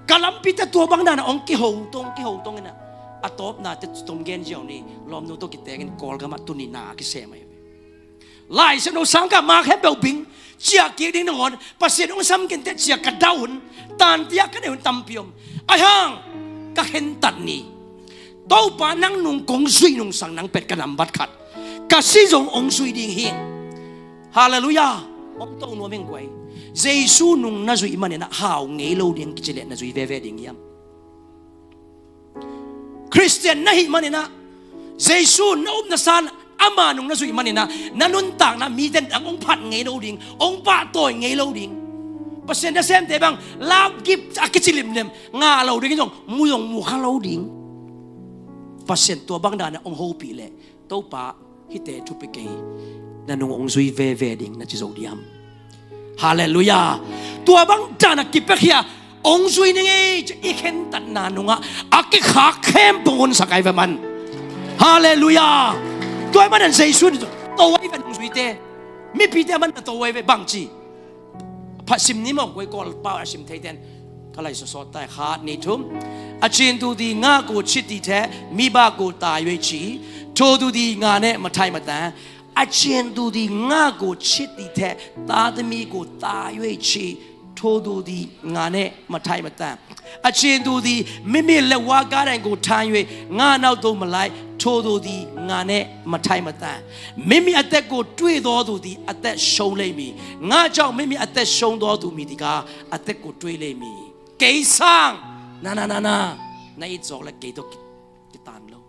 Ka lampite tua bang dana hong kiho tong, kiho tong ina. A tawpna te tom gen ziau ni, lawmnu tawh kitengin Kawlgam ah tuni na a kisem ahi ve. Lai Siangtho sangkah ma khempeuh bing, ciah kik ding nangawn, Pasian hong sam kinte ciah ka dah un, tantiah ka nei un tampi om. Ahi hang, ka khentat ni. Topa, nang nung kong zuih nungsang nang pen ka nambat khat. Ka si zong hong zui ding hi. Halleluiah. Om to nuam ing guai. Jesu nung na zuih maninah hau ngei lo ding kici leh na zui veve ding hiam? Khristian na hih maninah Jesu na up na san ama nung na zuih maninah na nuntakna mite in ang hong phat ngei lo ding, hong pahtawi ngei lo ding. Pasian nasemte bang love gift a kici limlim ngah lo ding, zong mu zong mu kha lo ding. Pasian tua bang danah hong hopih leh, Topa, hihte thupi kei, na nung hong zui veve ding na ci zo diam? Halleluiah. Tua bang danah kipia khia hong zui ning ei ci i khentatna nungah a kikhak khempeuh honsak ai ve man. Halleluiah. Tua ahih manin Jesu in to ai ve nung zuite. Mipite a man na to ai ve bang ci. Phat sim ni mawk guai, Kawl pau a sim theiten. Ka lai sawsawt tai, khat ni thum. อาจารย์ดูดี ง่ากว่าชีวิตแท้ มีบ้ากว่าตายไว้ชี โทดูดีงาแน่มาไทยมาแต่ อาจารย์ดูดี ง่ากว่าชีวิตแท้ ตาจะมีกว่าตายไว้ชี โทดูดีงาแน่มาไทยมาแต่ အချင်းသူသည် မိမိလက်ဝါးကပ်တိုင်ကို ထမ်း၍ ငါနောက်သို့ မလိုက်၊ ထိုသူသည် ငါနှင့် မထိုက်မတန်။ မိမိအသက်ကို တွေ့သောသူသည် အသက်ရှုံးလိမ့်မည်။ ငါကြောင့် မိမိအသက်ရှုံးသောသူ မည်သည်ကား အသက်ကို တွေ့လိမ့်မည်။ Kei sang, na, na, na, na, na it zawk le kei tawh ki, kitan lo.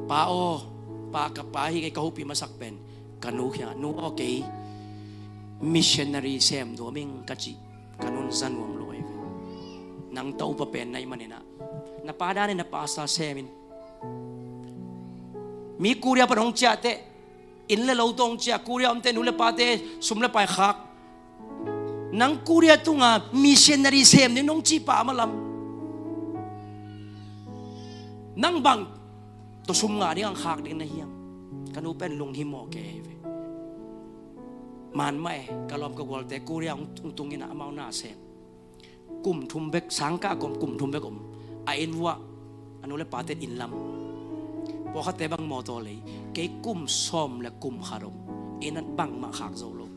Pa aw, pa, ka pa hi ngei, ka hopih masak pen ka nu kiangah, nu aw, kei missionary sem nuam ing ka cih, ka nun za nuam lo ahi ve. Nang tawh upa pen na hih maninah na pa danin na pastor sem in. Mi Korea pan hong ciah teh, inn le lo tawh hong ciah, Korea omte nu le pate sum le pai khak. Nang Korea tunga missionary sem ding nong cih pa malam. Nang bang tawh sum ngah ding ang khak ding na hiam? Ka nu pen lunghimawh kei ve. Man mah e, ka lawm ka gualte Korea hong tung, tung inah amau na sem. Kum thum bek, sangkah a kawm kum thum bek om. A inn vuah a nu le pate in lam. Pawlkhatte bang mawtaw lei, kei kum sawm le kum khat om. Inn ah bangmah khak zo lo.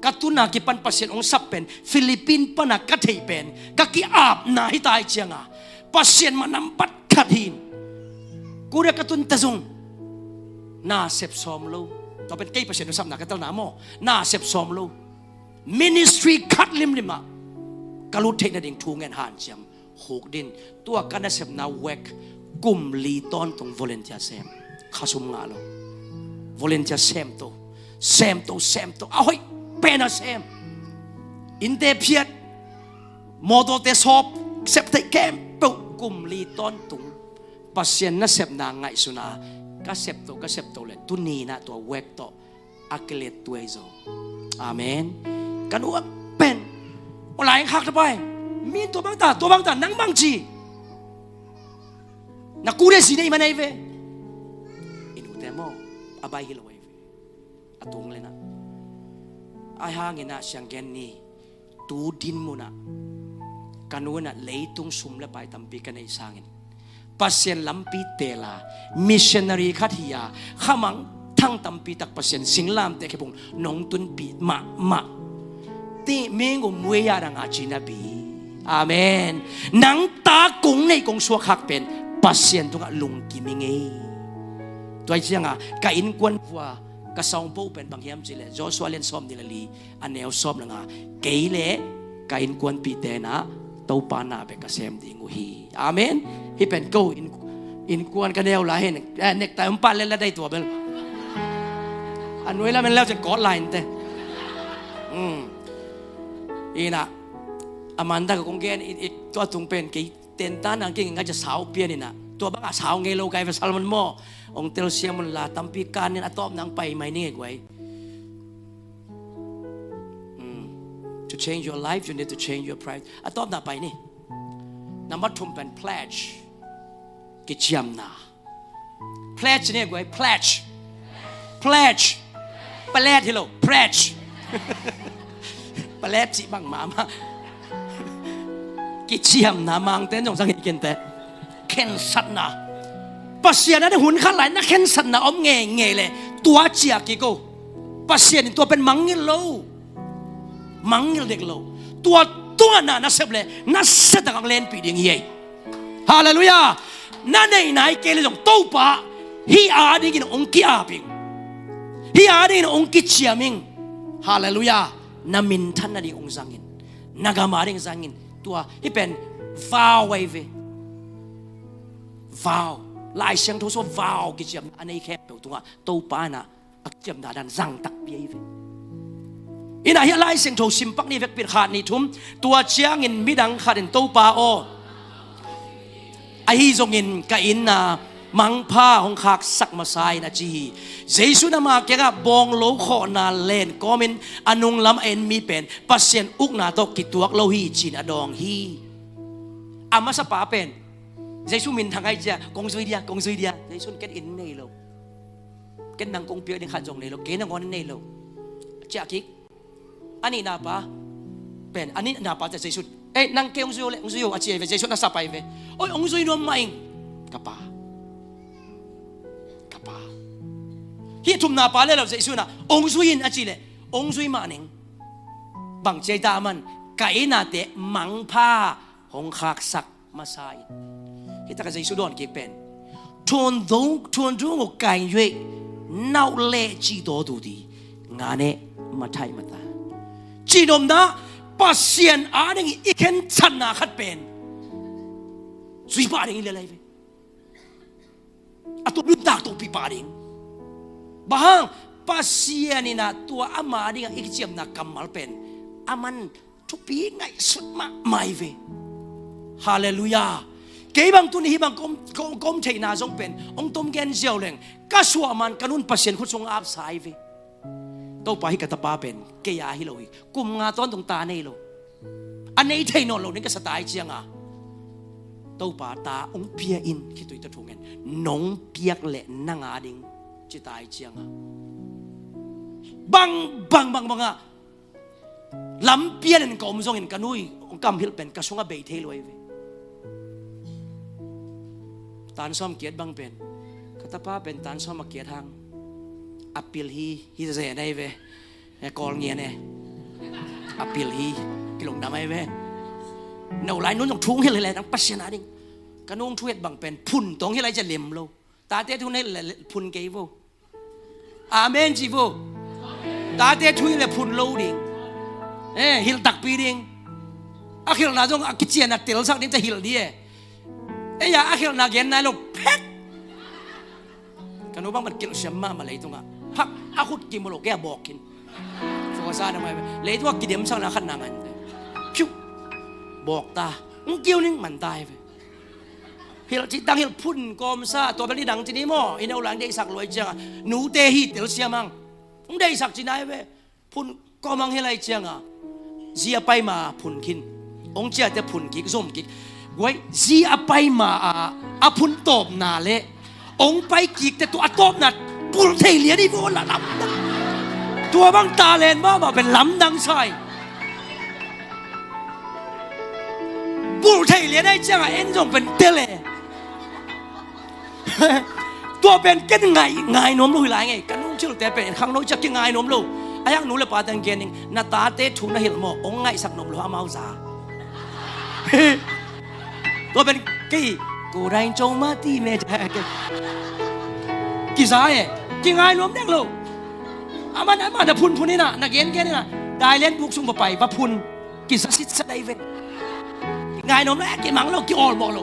Ka tuna kipan Pasian hong sap pen, Philippine pana ka theih pen, ka ki-apna hi ta ahih cianga Pasian mah nambat khat hi in. Korea ka tun ta zong nasep sawm lo. Tua pen kei Pasian hong sapna ka telna maw, nasep sawm lo. Ministry khat limlim ah ka lut theih nading thu ngen hanciam. Huk din, tua ka nasepna wek kum li tawntung volunteer sem. Khasum ngah lo. Volunteer semto, semto, semto, a hoih pen a sem. Innte phiat, mawtawte sawp, sep theih khempeuh kum li tawntung. Pasian nasepna ngaihsuna ka septo, ka septo le tuninah tua wek tawh a kilet tuai zo. Amen. Ka nu a pen, aw lai khak ta pai. Min tua bang ta, tua bang ta, nang bang ci. Na ku de si nei man ai ve. I nute maw, a bai hi lo ai ve. A tung le na. Ai hang inah siang gen ni. Tu din munah ka nu inah leitung sum le pai tampi ka neih sangin Pasian lampi tela, missionary khat hi-a, khamang thang tampi tak Pasian singlamteh khepung nong tunpih mahmah. Ti ming um wei a dang a cina bi. Amen. Nang ta kong neih kong suak khak pen Pasian tungah lungkim i ngei. Tua hi cianga ka innkuan vua ka sawngpo pen bang hiam cileh Joshua lian sawm ni le li a neu sawm le nga, kei le ka innkuanpihte inah Topa na bek ka sem ding uh hi. Amen. Hih pen ko in, innkuan ka neu lai hin, eh, nektai um pah le la dai tua bel. A nuai lam en leu cen kawt lai inte. Hmm. Inah, a man dak kong gen, i, i, tua tung pen kei tenta nang kei ngai ca sau pian inah. Tua bang a sau ngei lo kai ve salmon maw. Ong tel siam un la tampi kan in a tawp nang pai mai ni nge guai. Hmm. To change your life, you need to change your pride. A tawpna pai ni. Number thum pen pledge. Kiciamna. Pledge ni guai, pledge. Pledge. Pledge hi lo, pledge. Pledge cih bang mahmah. Kiciamna mangte zong sang hi kinte. Khensatna. Pasian a ding hun khat lai na khensatna om ngeingei le tua ciah kik o. Pasian in tua pen mangngilh lo. Mangngilh dek lo. Tua tungah na na sep le na sep tak ang lenpih ding hi ei. Halleluiah. Na neih nai kei le zong Topa hih adingin hong ki-ap ing. Hih adingin hong kiciam ing. Halleluiah. Na minthan nading hong zangin, na gam ading zangin. Tua hih pen vow ahi ve. Vow. Lai Siangtho sung vow kiciamna a nei khempeuh tungah Topa in ah a kiciamna dan zang takpi ahi ve. Inah hih a Lai Siangtho simpak ni vekpi in khat nih thum. Tua ciangin midang khat in, Topa aw, ahi zongin ka inn ah mangpha hong khaksak masa in, a ci hi. Jesu in ama kiangah bawnglo khawhna len kawmin a nunglam a en mi pen Pasian ukna tawh kituak lo hi, ci-in a dawng hi. A masapa pen Jesu minthang ahih ciang, kong zui dia, kong zui dia. Jesu in, ken inn nei lo. Ken nang kong piak ding khat zong nei lo, kei nangawn in nei lo, a ciah kik. A nihna pa pen, a nihna pa teh Jesu in, ei, nang kei hong zui o le, hong zui o, a ci ahi ve. Jesu in a sap ahi ve. Oi, hong zui nuam mah ing, ka pa. Ka pa. Hih thumna pa le lo Jesu in ah hong zui in a cih leh hong zui mah ning. Bang ci ahi ta, aman, ka inn ah teh mangpha hong khaksak masa in. Hih takah Jesu dawn kik pen, 传道，传道，我甘愿，那我来去做徒弟。 Ngane mathai mata. Cihnopna, Pasian ading i khentatna khat pen zui pah ding hi lel ahi ve. A tua nuntak topi pah ding. Bang hang? Pasian in ah tua ama dingah i kiciamna kammal pen aman thupi ngaihsut mahmah hi ve. Halleluiah. Kei bang tuni hih bang ka om, ka om, ka om theihna zong pen hong tom gen ziau leng, ka suah man ka nu'n Pasian khut sungah apsa hi ve. Topa, hih ka tapa pen kei a hi lo hi. Kum nga tawntung ta nei lo. A nei thei nawn lo ding ka sa ta ahih ciangah, Topa, ta hong pia in, khitui tawh thu ngen. Nong piak leh nang ading, ci ta ahih ciangah, bang, bang, bang, bangah lampi ah nen ka om zongin ka nu' hong kamhilh pen ka sungah bei thei lo ahi ve. Tan sawm kiat bang pen, ka tapa pen tan sawm a kiat hang a pil hi, hi zen ahi ve. Eh, Kawl ngian e. A pil hi, kilungdam ahi ve. No lai nu'n zong thu hong hilh hi leh, nang Pasian ading. Ka nu' hong thu het bang pen phun tawh hong hilh ahih ciang lem lo. Tate thu hong hilh leh phun kei vo. Amen ci vo. Tate thu hilh leh phun lo ding. Eh, hilh takpi ding. A hilhna zong a kician a telsak ding teh hilh ding e. Ei-a a hilhna gen nai lo phek. Ka nu bang bang kilh siam mahmah leitungah. Phak, a khut kimu lo, kei a bawk khin. Fawsa na mai, leitungah kidemsakna khat na ngan. Phiu. Bawk ta. Ng kiu ning man ta hi ve. Hilh cih tang hilh, phun kawmsa, tua bel nidang ci ni maw, i no lai deihsak lo ahih ciangah, nute hi telsiam hang. Hong deihsak ci nai ve. Phun kawm hang hilh ahih ciangah, zi a pai ma phun khin. Hong ciah teh phun kik, zom kik. Guai, zi a pai ma a, a phun tawpna leh hong pai kik teh tua a tawpna bulh thei lian hi vo, la lamdang. Tua bang talent mahmah pen lamdang sa hi. Bulh thei lian ahih ciangah en zong pen tel e. Tua pen ken ngai, ngai nuam lo hi lai ngei. Ka nu' hong hilhte pen khangno ciang kingai nuam lo. Ahih hang nu le pa teng gen ning, na tate thu na hilh maw, hong ngaihsak nuam lo amau za. Tua pen kei, ko dai cong ma ti me. Kiza e. Kingai nuam dek lo. Aman, aman na phunphun in ah, na gengen in ah, dailen buk sung va pai, va phun. Kiza sitset ahi ve. Kingai nuam lo, kimang lo, ki-awlmawh lo.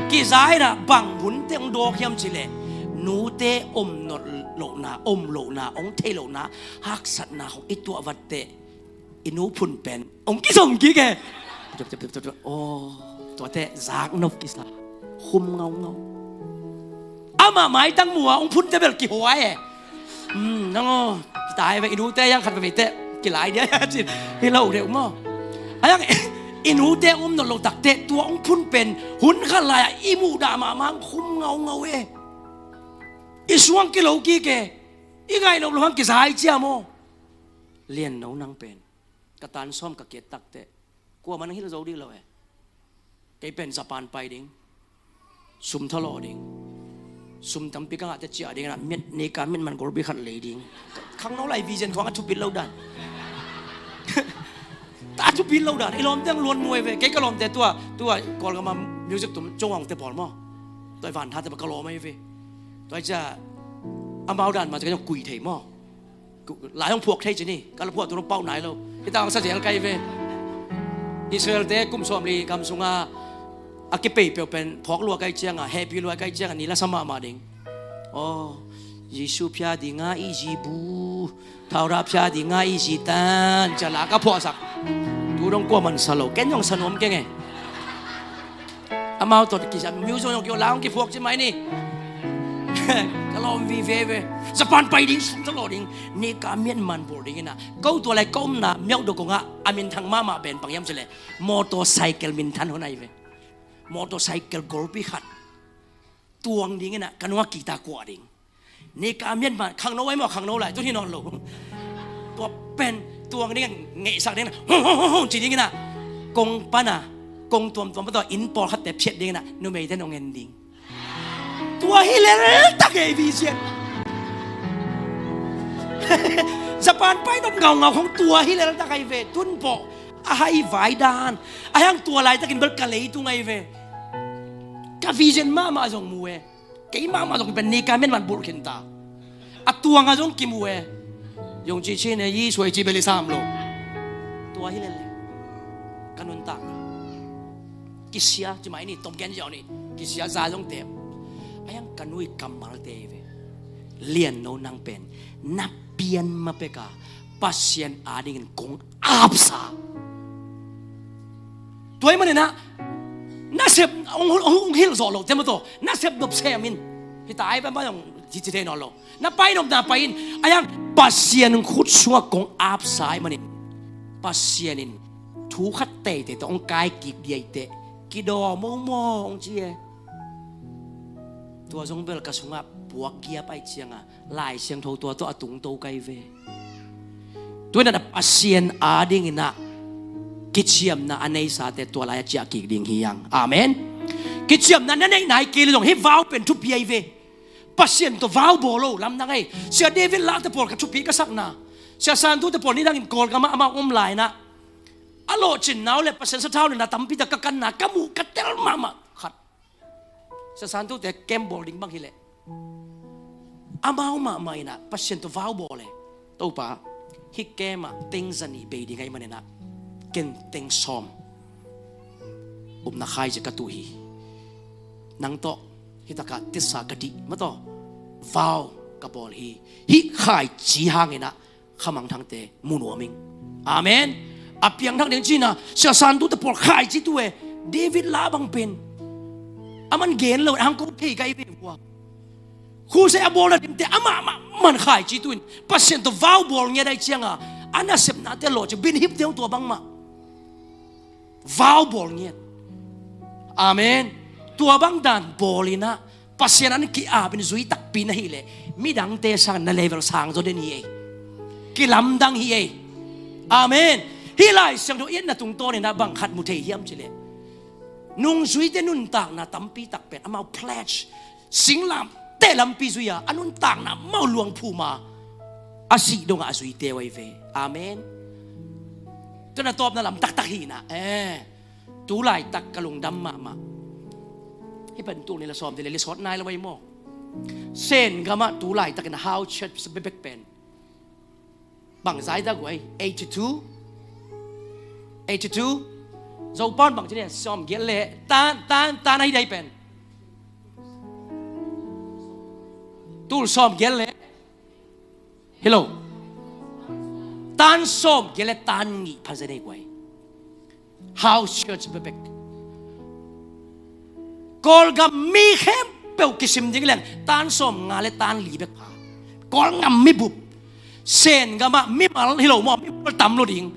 Kiza in ah bang hun teh hong dawk hiam cih leh, nute om nawn lohna, om lohna, hong thei lohna haksatna khawng i tuah vat teh, i nu phun pen hong kizom kik e. Aw, tuate zaknop kisa, khum ngaungau. Amah maitang mu-a hong phun teh bel kihuai e. Hmm, nang aw, kitai ve, i nute hiang khat veve teh kilai dia, cin hi lo deuh maw. Ahih hang i nute om nawn loh tak teh tua hong phun pen hun khat lai-ah i muhdah mahmah hang khum ngaungau e. I suang kilo kik e. I ngaih nop loh hang kiza hi cia maw. Lian no nang pen. Ka tan sawm ka kiat tak teh, kuamah nang hilh zo dih lo e. Kei pen Japan pai ding, sum thalawh ding, sum tampi ka ngah teh ciah ding, na miat, nei ka miat man golpi khat lei ding. Khangno lai vision khawng a thupit lo dan. A thupi lo dan, i lawmte ang luan muai ve. Kei ka lawmte tua, tua Kawlgama music tum Cong Aung te pawl maw, tua i Van Tha te pawl ka lawm ai ve. Tua i cia amau dan ma cia ka zong kui thei maw. Lai hong phuak thei ci ni, ka la phuak tu hong pau nai lo. Hita hong sa zel kai ve. Israel te kum sawm li gam sunga a kipei peuh pen phawk lua kai cianga, hehpih lua kai cianga ni la sa mahmah ding. Aw, Jesu phia dinga i zi bu, thaura phia dinga i zi tan, cia la ka phuahsak. Tu dong kua man sa lo, ken zong sa nuam keng e. Amau tawh kizan miu zong zong kio la hong kiphuak ci mai ni. Ka lawm vive ve. Japan pai ding sum ta law ding. Nika mian man bul ding ina. Ko tua lai ko umna miau do kongah a minthang mahmah ben pang hiam cileh, motorcycle minthan hon ai ve. Motorcycle golpi khat tuang ding ina, ka nua kita kuah ding. Nika mian man khangno ai maw, khangno lai tun hi nawn lo. Tua pen tuang ding, ngeihsak ding ina, hong hong hong hong ci ding ina. Kong pana, kong tuamtuam pa tua inn pawlkhatte phiat ding ina, numeite nong en ding. Tua hi leltak ei vision. Japan pai nop ngaungau khong tua hi leltak ai ve. Tun pawh a hai vai dan a hiang tua laitakin bel ka leitung ai ve. Ka vision mahmah zong mu e. Kei mahmah zong pen nika mian man bulh khinta. A tuanga zong kimu e. Zong ci ci ne yi suai ci beli sam lo. Tua hi lel le. Ka nuntak kisia ci mai ni, tom gen ziau ni. Kisia za zong te. A hiang ka nui kammal te ve. Lian no nang pen na pian ma peka Pasian adingin kong apsa. Tua i manina nasep hong hilh zawh lo te maw taw, nasep nop semin hita ai pa ma zong ci ci thei nawn lo. Na pai nop na pai in a hiang Pasian khut sungah kong apsa i manin Pasian in thu khat teitei tawh hong kai kik diaite kidaw momo hong ci e. Tua zong bel ka sungah puak giap ai cianga Lai Siangtho tua tawh a tungto kai ve. Tuina na Pasian adingin ah kiciamna a neisate tua lai a ciah kik ding hi ang. Amen. Kiciamna na neih nai kei le zong hih vau pen thupi ai ve. Pasian tawh vau bawl lo lamdang ei. Sia David lahte pawl ka thupi ka sakna, Sia Santu te pawl nidangin Kawlgamah amah om lainah a lawhcin nau le Pasian sathau le na tampi tak ka kanna ka muh ka tel mahmah khat. Sia Santute kem bawl ding bang hileh amau mahmah inah Pasian tawh vau bawl e. Topa, hih kemah teng zanih bei ding ahi maninah ken teng sawm upna khaizia ka tuh hi. Nang tawh hitakah tisa ka dih mataw vau ka bawl hi. Hih khaici hanginah khamangthangte mu nuam ing. Amen. A piangthak ding cina Sia Santute pawl khaici tu e. David lah bang pen a man gen lo hangko thei kai ve hua. Khusei a bawlna dingte amah mah man khaici tu in Pasian tawh vau bawl ngiat ai cianga a nasepnate lawh ci bin hipte hong tua bangmah vau bawl ngiat. Amen. Tua bang dan bawl inah Pasian an ki-apin zui takpi na hileh midangte sang na level sang zaw den hi ei. Kilamdang hi ei. Amen. Hih Lai Siangtho i etna tungtawn inah bang khat mu thei hiam cileh nungzuite nuntakna tampi tak pen amau pledge singlamteh lampi zui-a a nuntakna mau luangphuma a sih dongah a zuite uh ahi ve. Amen. Tuna tawpna lam taktak hinah e. Tu laitak ka lungdam mahmah. Hih pen tul ni la sawm ti le li sawt nai la wai maw? Sen gamah tu laitakin a house church bekbek pen bang zai dak wai eighty two. Eighty two. Zopan bang ci ne sawm giat le tan tan tan ahi dai pen tul sawm giat le Hello. Tan sawm giat le tan nih pha zenei guai. House church bebek. Kawlgam mi khempeuh kisim ding leng tan sawm nga le tan li bek pha. Kawlgam mi bup. Sen gamah mimal hi lo maw, mimal tam lo ding.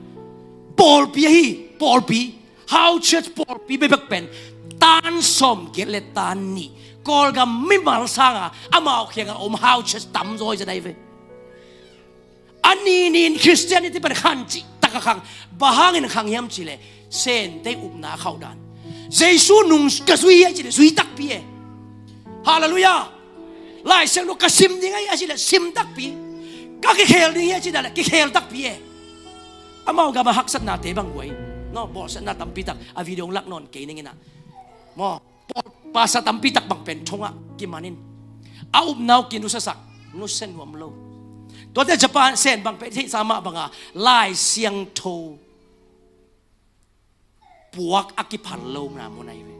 Pawlpi ahi, pawlpi. House church pawlpi bebek pen tan sawm giat le tan nih Kawlgam mimal sanga amau khianga om house church tam zawi zia dai ve. A ninin Christianity pen khan cih taka khang. Bang hangin khang hiam cileh Sente upna khauh dan. Jesu nung ka zui hi a cileh zui takpi e. Halleluiah. Lai Siangtho ka sim ding ahi a cileh sim takpi. Ka kikhel ding hi a cileh kikhel takpi e. Amau gama haksatnate bang guai. No, bawlsiatna tampitak a video hong lak nawn kei ning inah. Maw, pastor tampitak bang pen thongah kimanin a upna uh kinusiasak, nusia nuam lo. Tuate Japan Sen bang pen theihsa mah banga Lai Siangtho puak a kiphal lo na mun ahi ve.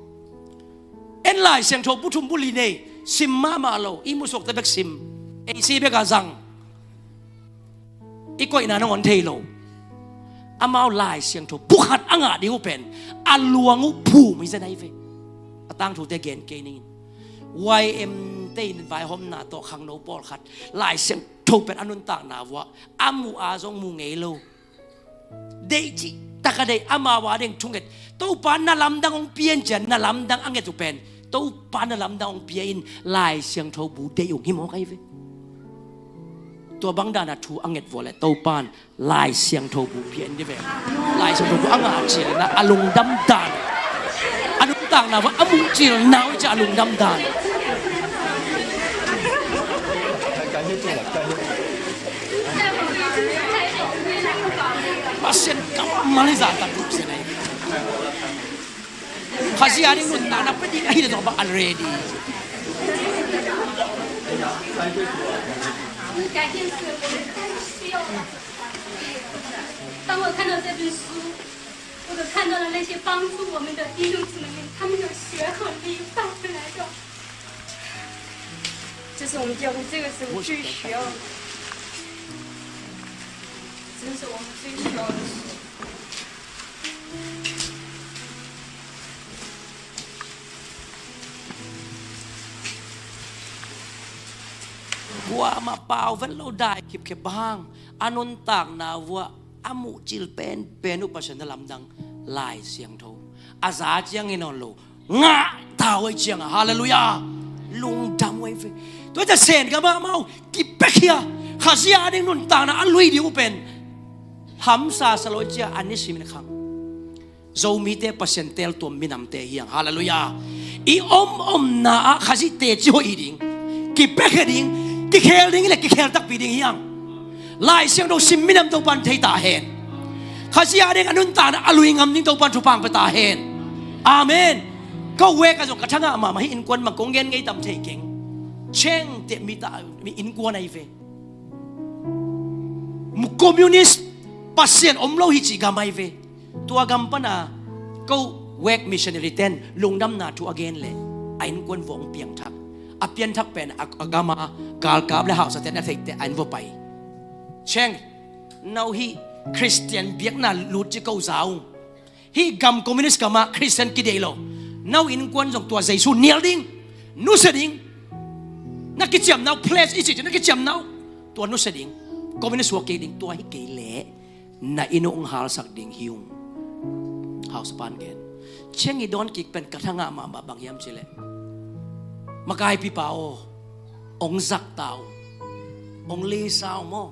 En Lai Siangtho bu thum bu li nei, sim mahmah lo, i musuakte bek sim, ei si bek a zang. I koihna nangawn thei lo. Amau Lai Siangtho bu khat a ngah ding uh pen a luang uh phum hi zen ahi ve. A tangthute gen kei ningin, Y M te in vaihawmna tawh khangno pawlkhat Lai Siangtho pen a nuntakna vuah a muh a zong mu ngei lo. Deih cihtak a deih, amau a ding thunget. Topa na lamdang hong pia in cian na lamdang a nget uh pen Topa na lamdang hong pia in Lai Siangtho bu deih ung hi mawk ahi ve. Tua bang dana thu a nget vua le Topa in Lai Siangtho bu pia in di ve. Lai Siangtho bu a ngah cilna a lungdam dan, a nuntakna va a muh cilna uh i cia a lungdam dan. Pasian kammal hi zahtak uh sia nei. Khazih a ding nuntakna pia ding ahi le zong bang a ready. 当我看到这本书，我所看到的那些帮助我们的弟兄姊妹们，他们的血和力带回来的。这是我们教会这个时候最需要的，这是我们最需要的事。 Kuamah pau vet lo dai khipkhep bang hang a nuntakna vuah a muhcil penpen uh Pasian na lamdang Lai Siangtho a za ciangin nawn lo ngah ta uh ahi cianga, halleluiah, lungdam uh ahi ve. Tua hi ta Sen gam ah amau kipiakhia, Khazih a ding nuntakna a lui ding uh pen hamsa sa lo ahi cia a nisimin khang Zomite Pasian teeltuam minamte hiang, halleluiah. I om omna ah Khazih teci hoih hi ding, kipiakhia ding, kikhel ding le kikhel takpi ding hiang. Lai Siangtho sim minam Topan thei ta hen. Khazih a ding a nuntakna a lui ngam ding Topan thupha pia ta hen. Amen. Ka wek ah zong ka thangah mahmah hi, innkuan bang kong gen ngei tam thei keng. Chengte mi ta, mi innkuan ahi ve. Communist, Pasian om lo hi cih gam ahi ve. Tua gam pana ko wek missionary ten lungdamna thu a gen le a innkuan vawng piangthak, a pianthak pen a, a gama galkap le hauhsa ten a theite a inn vua pai. Cheng, no hi Khristian biakna lut ci ko za ung. Hih gam communist gamah Khristian kideih lo. No innkuan zong tua Jesu nial ding, nusia ding. Na kiciamna uh pledge i cih, na kiciamna uh tua nusia ding. Communist suak kei ding, tua hi kei leh na inn uh hong halsak ding hi ung. Hausapan gen. Cheng i dawn kik pen ka thangah mahmah bang hiam cileh, makaipipa aw, hong zak ta uh, hong lisa uh maw.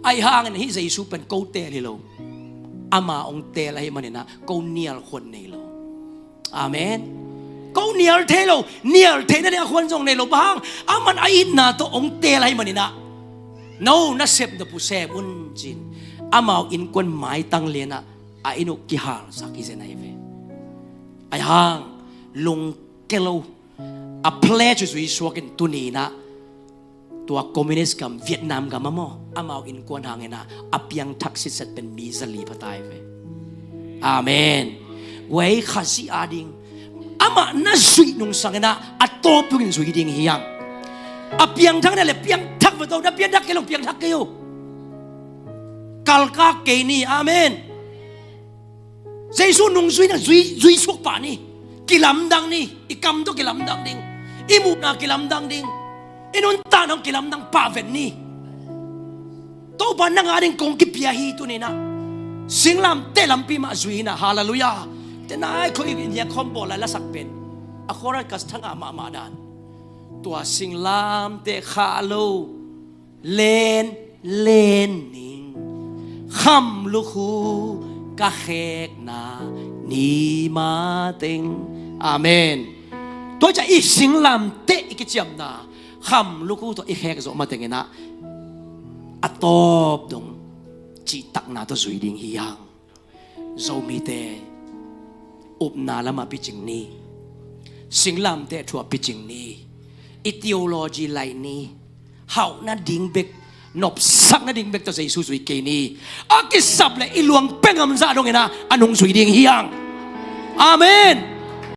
Ahi hangin hih Jesu pen ko teel hi lo. Ama hong teel ahih maninah ko nial khuan nei lo. Amen. Ko nial thei lo, nial theihna ding a khuan zong nei lo. Bang hang? Aman a itna tawh hong teel ahih maninah, no nasep na pu sem un cin, amau innkuan maitang lianah a inn uh kihalsak hi zen ahi ve. Ahi hang lungke lo, a pledge uh zui suakin tuninah tua communist gam Vietnam gam ah maw, amau innkuan hanginah a piangthak sitset pen mi zali pha ta hi ve. Amen. Wei Khazih a ding amah na zuih nung sanginah a tawp dungin zui ding hiang. A piangthak na le piangthak va to, na piangthak kei lo piangthak kei uh. Kalkak kei ni. Amen. Jesu nungzui na zui, zui suak pah ni. Kilamdang ni. I kam tawh kilamdang ding. I muhna kilamdang ding. I nuntakna hong kilamdang pah ven ni. Topa nang a ding kong kipia hi tuninah. Singlamteh lampi mah zui inah, halleluiah. Tenai khawh i niak khawm bawl lai lasak pen a chorus ka thangah mahmah dan. Tua singlamteh khah lo len len ning, kham lukhu ka khekna ni mateng. Amen. Tua ciah i singlamteh i kiciamna kham lukhu tawh i khek zawh matenginah a tawp dong cihtakna tawh zui ding hi hang. Zomite upna lamah picing ni. Singlamteh thu ah picing ni. I theology laih ni. Hauh nading bek, nopsak nading bek tawh Jesu zui kei ni. A kisap leh i luang pengam zah dongin ah a nung zui ding hi hang. Amen.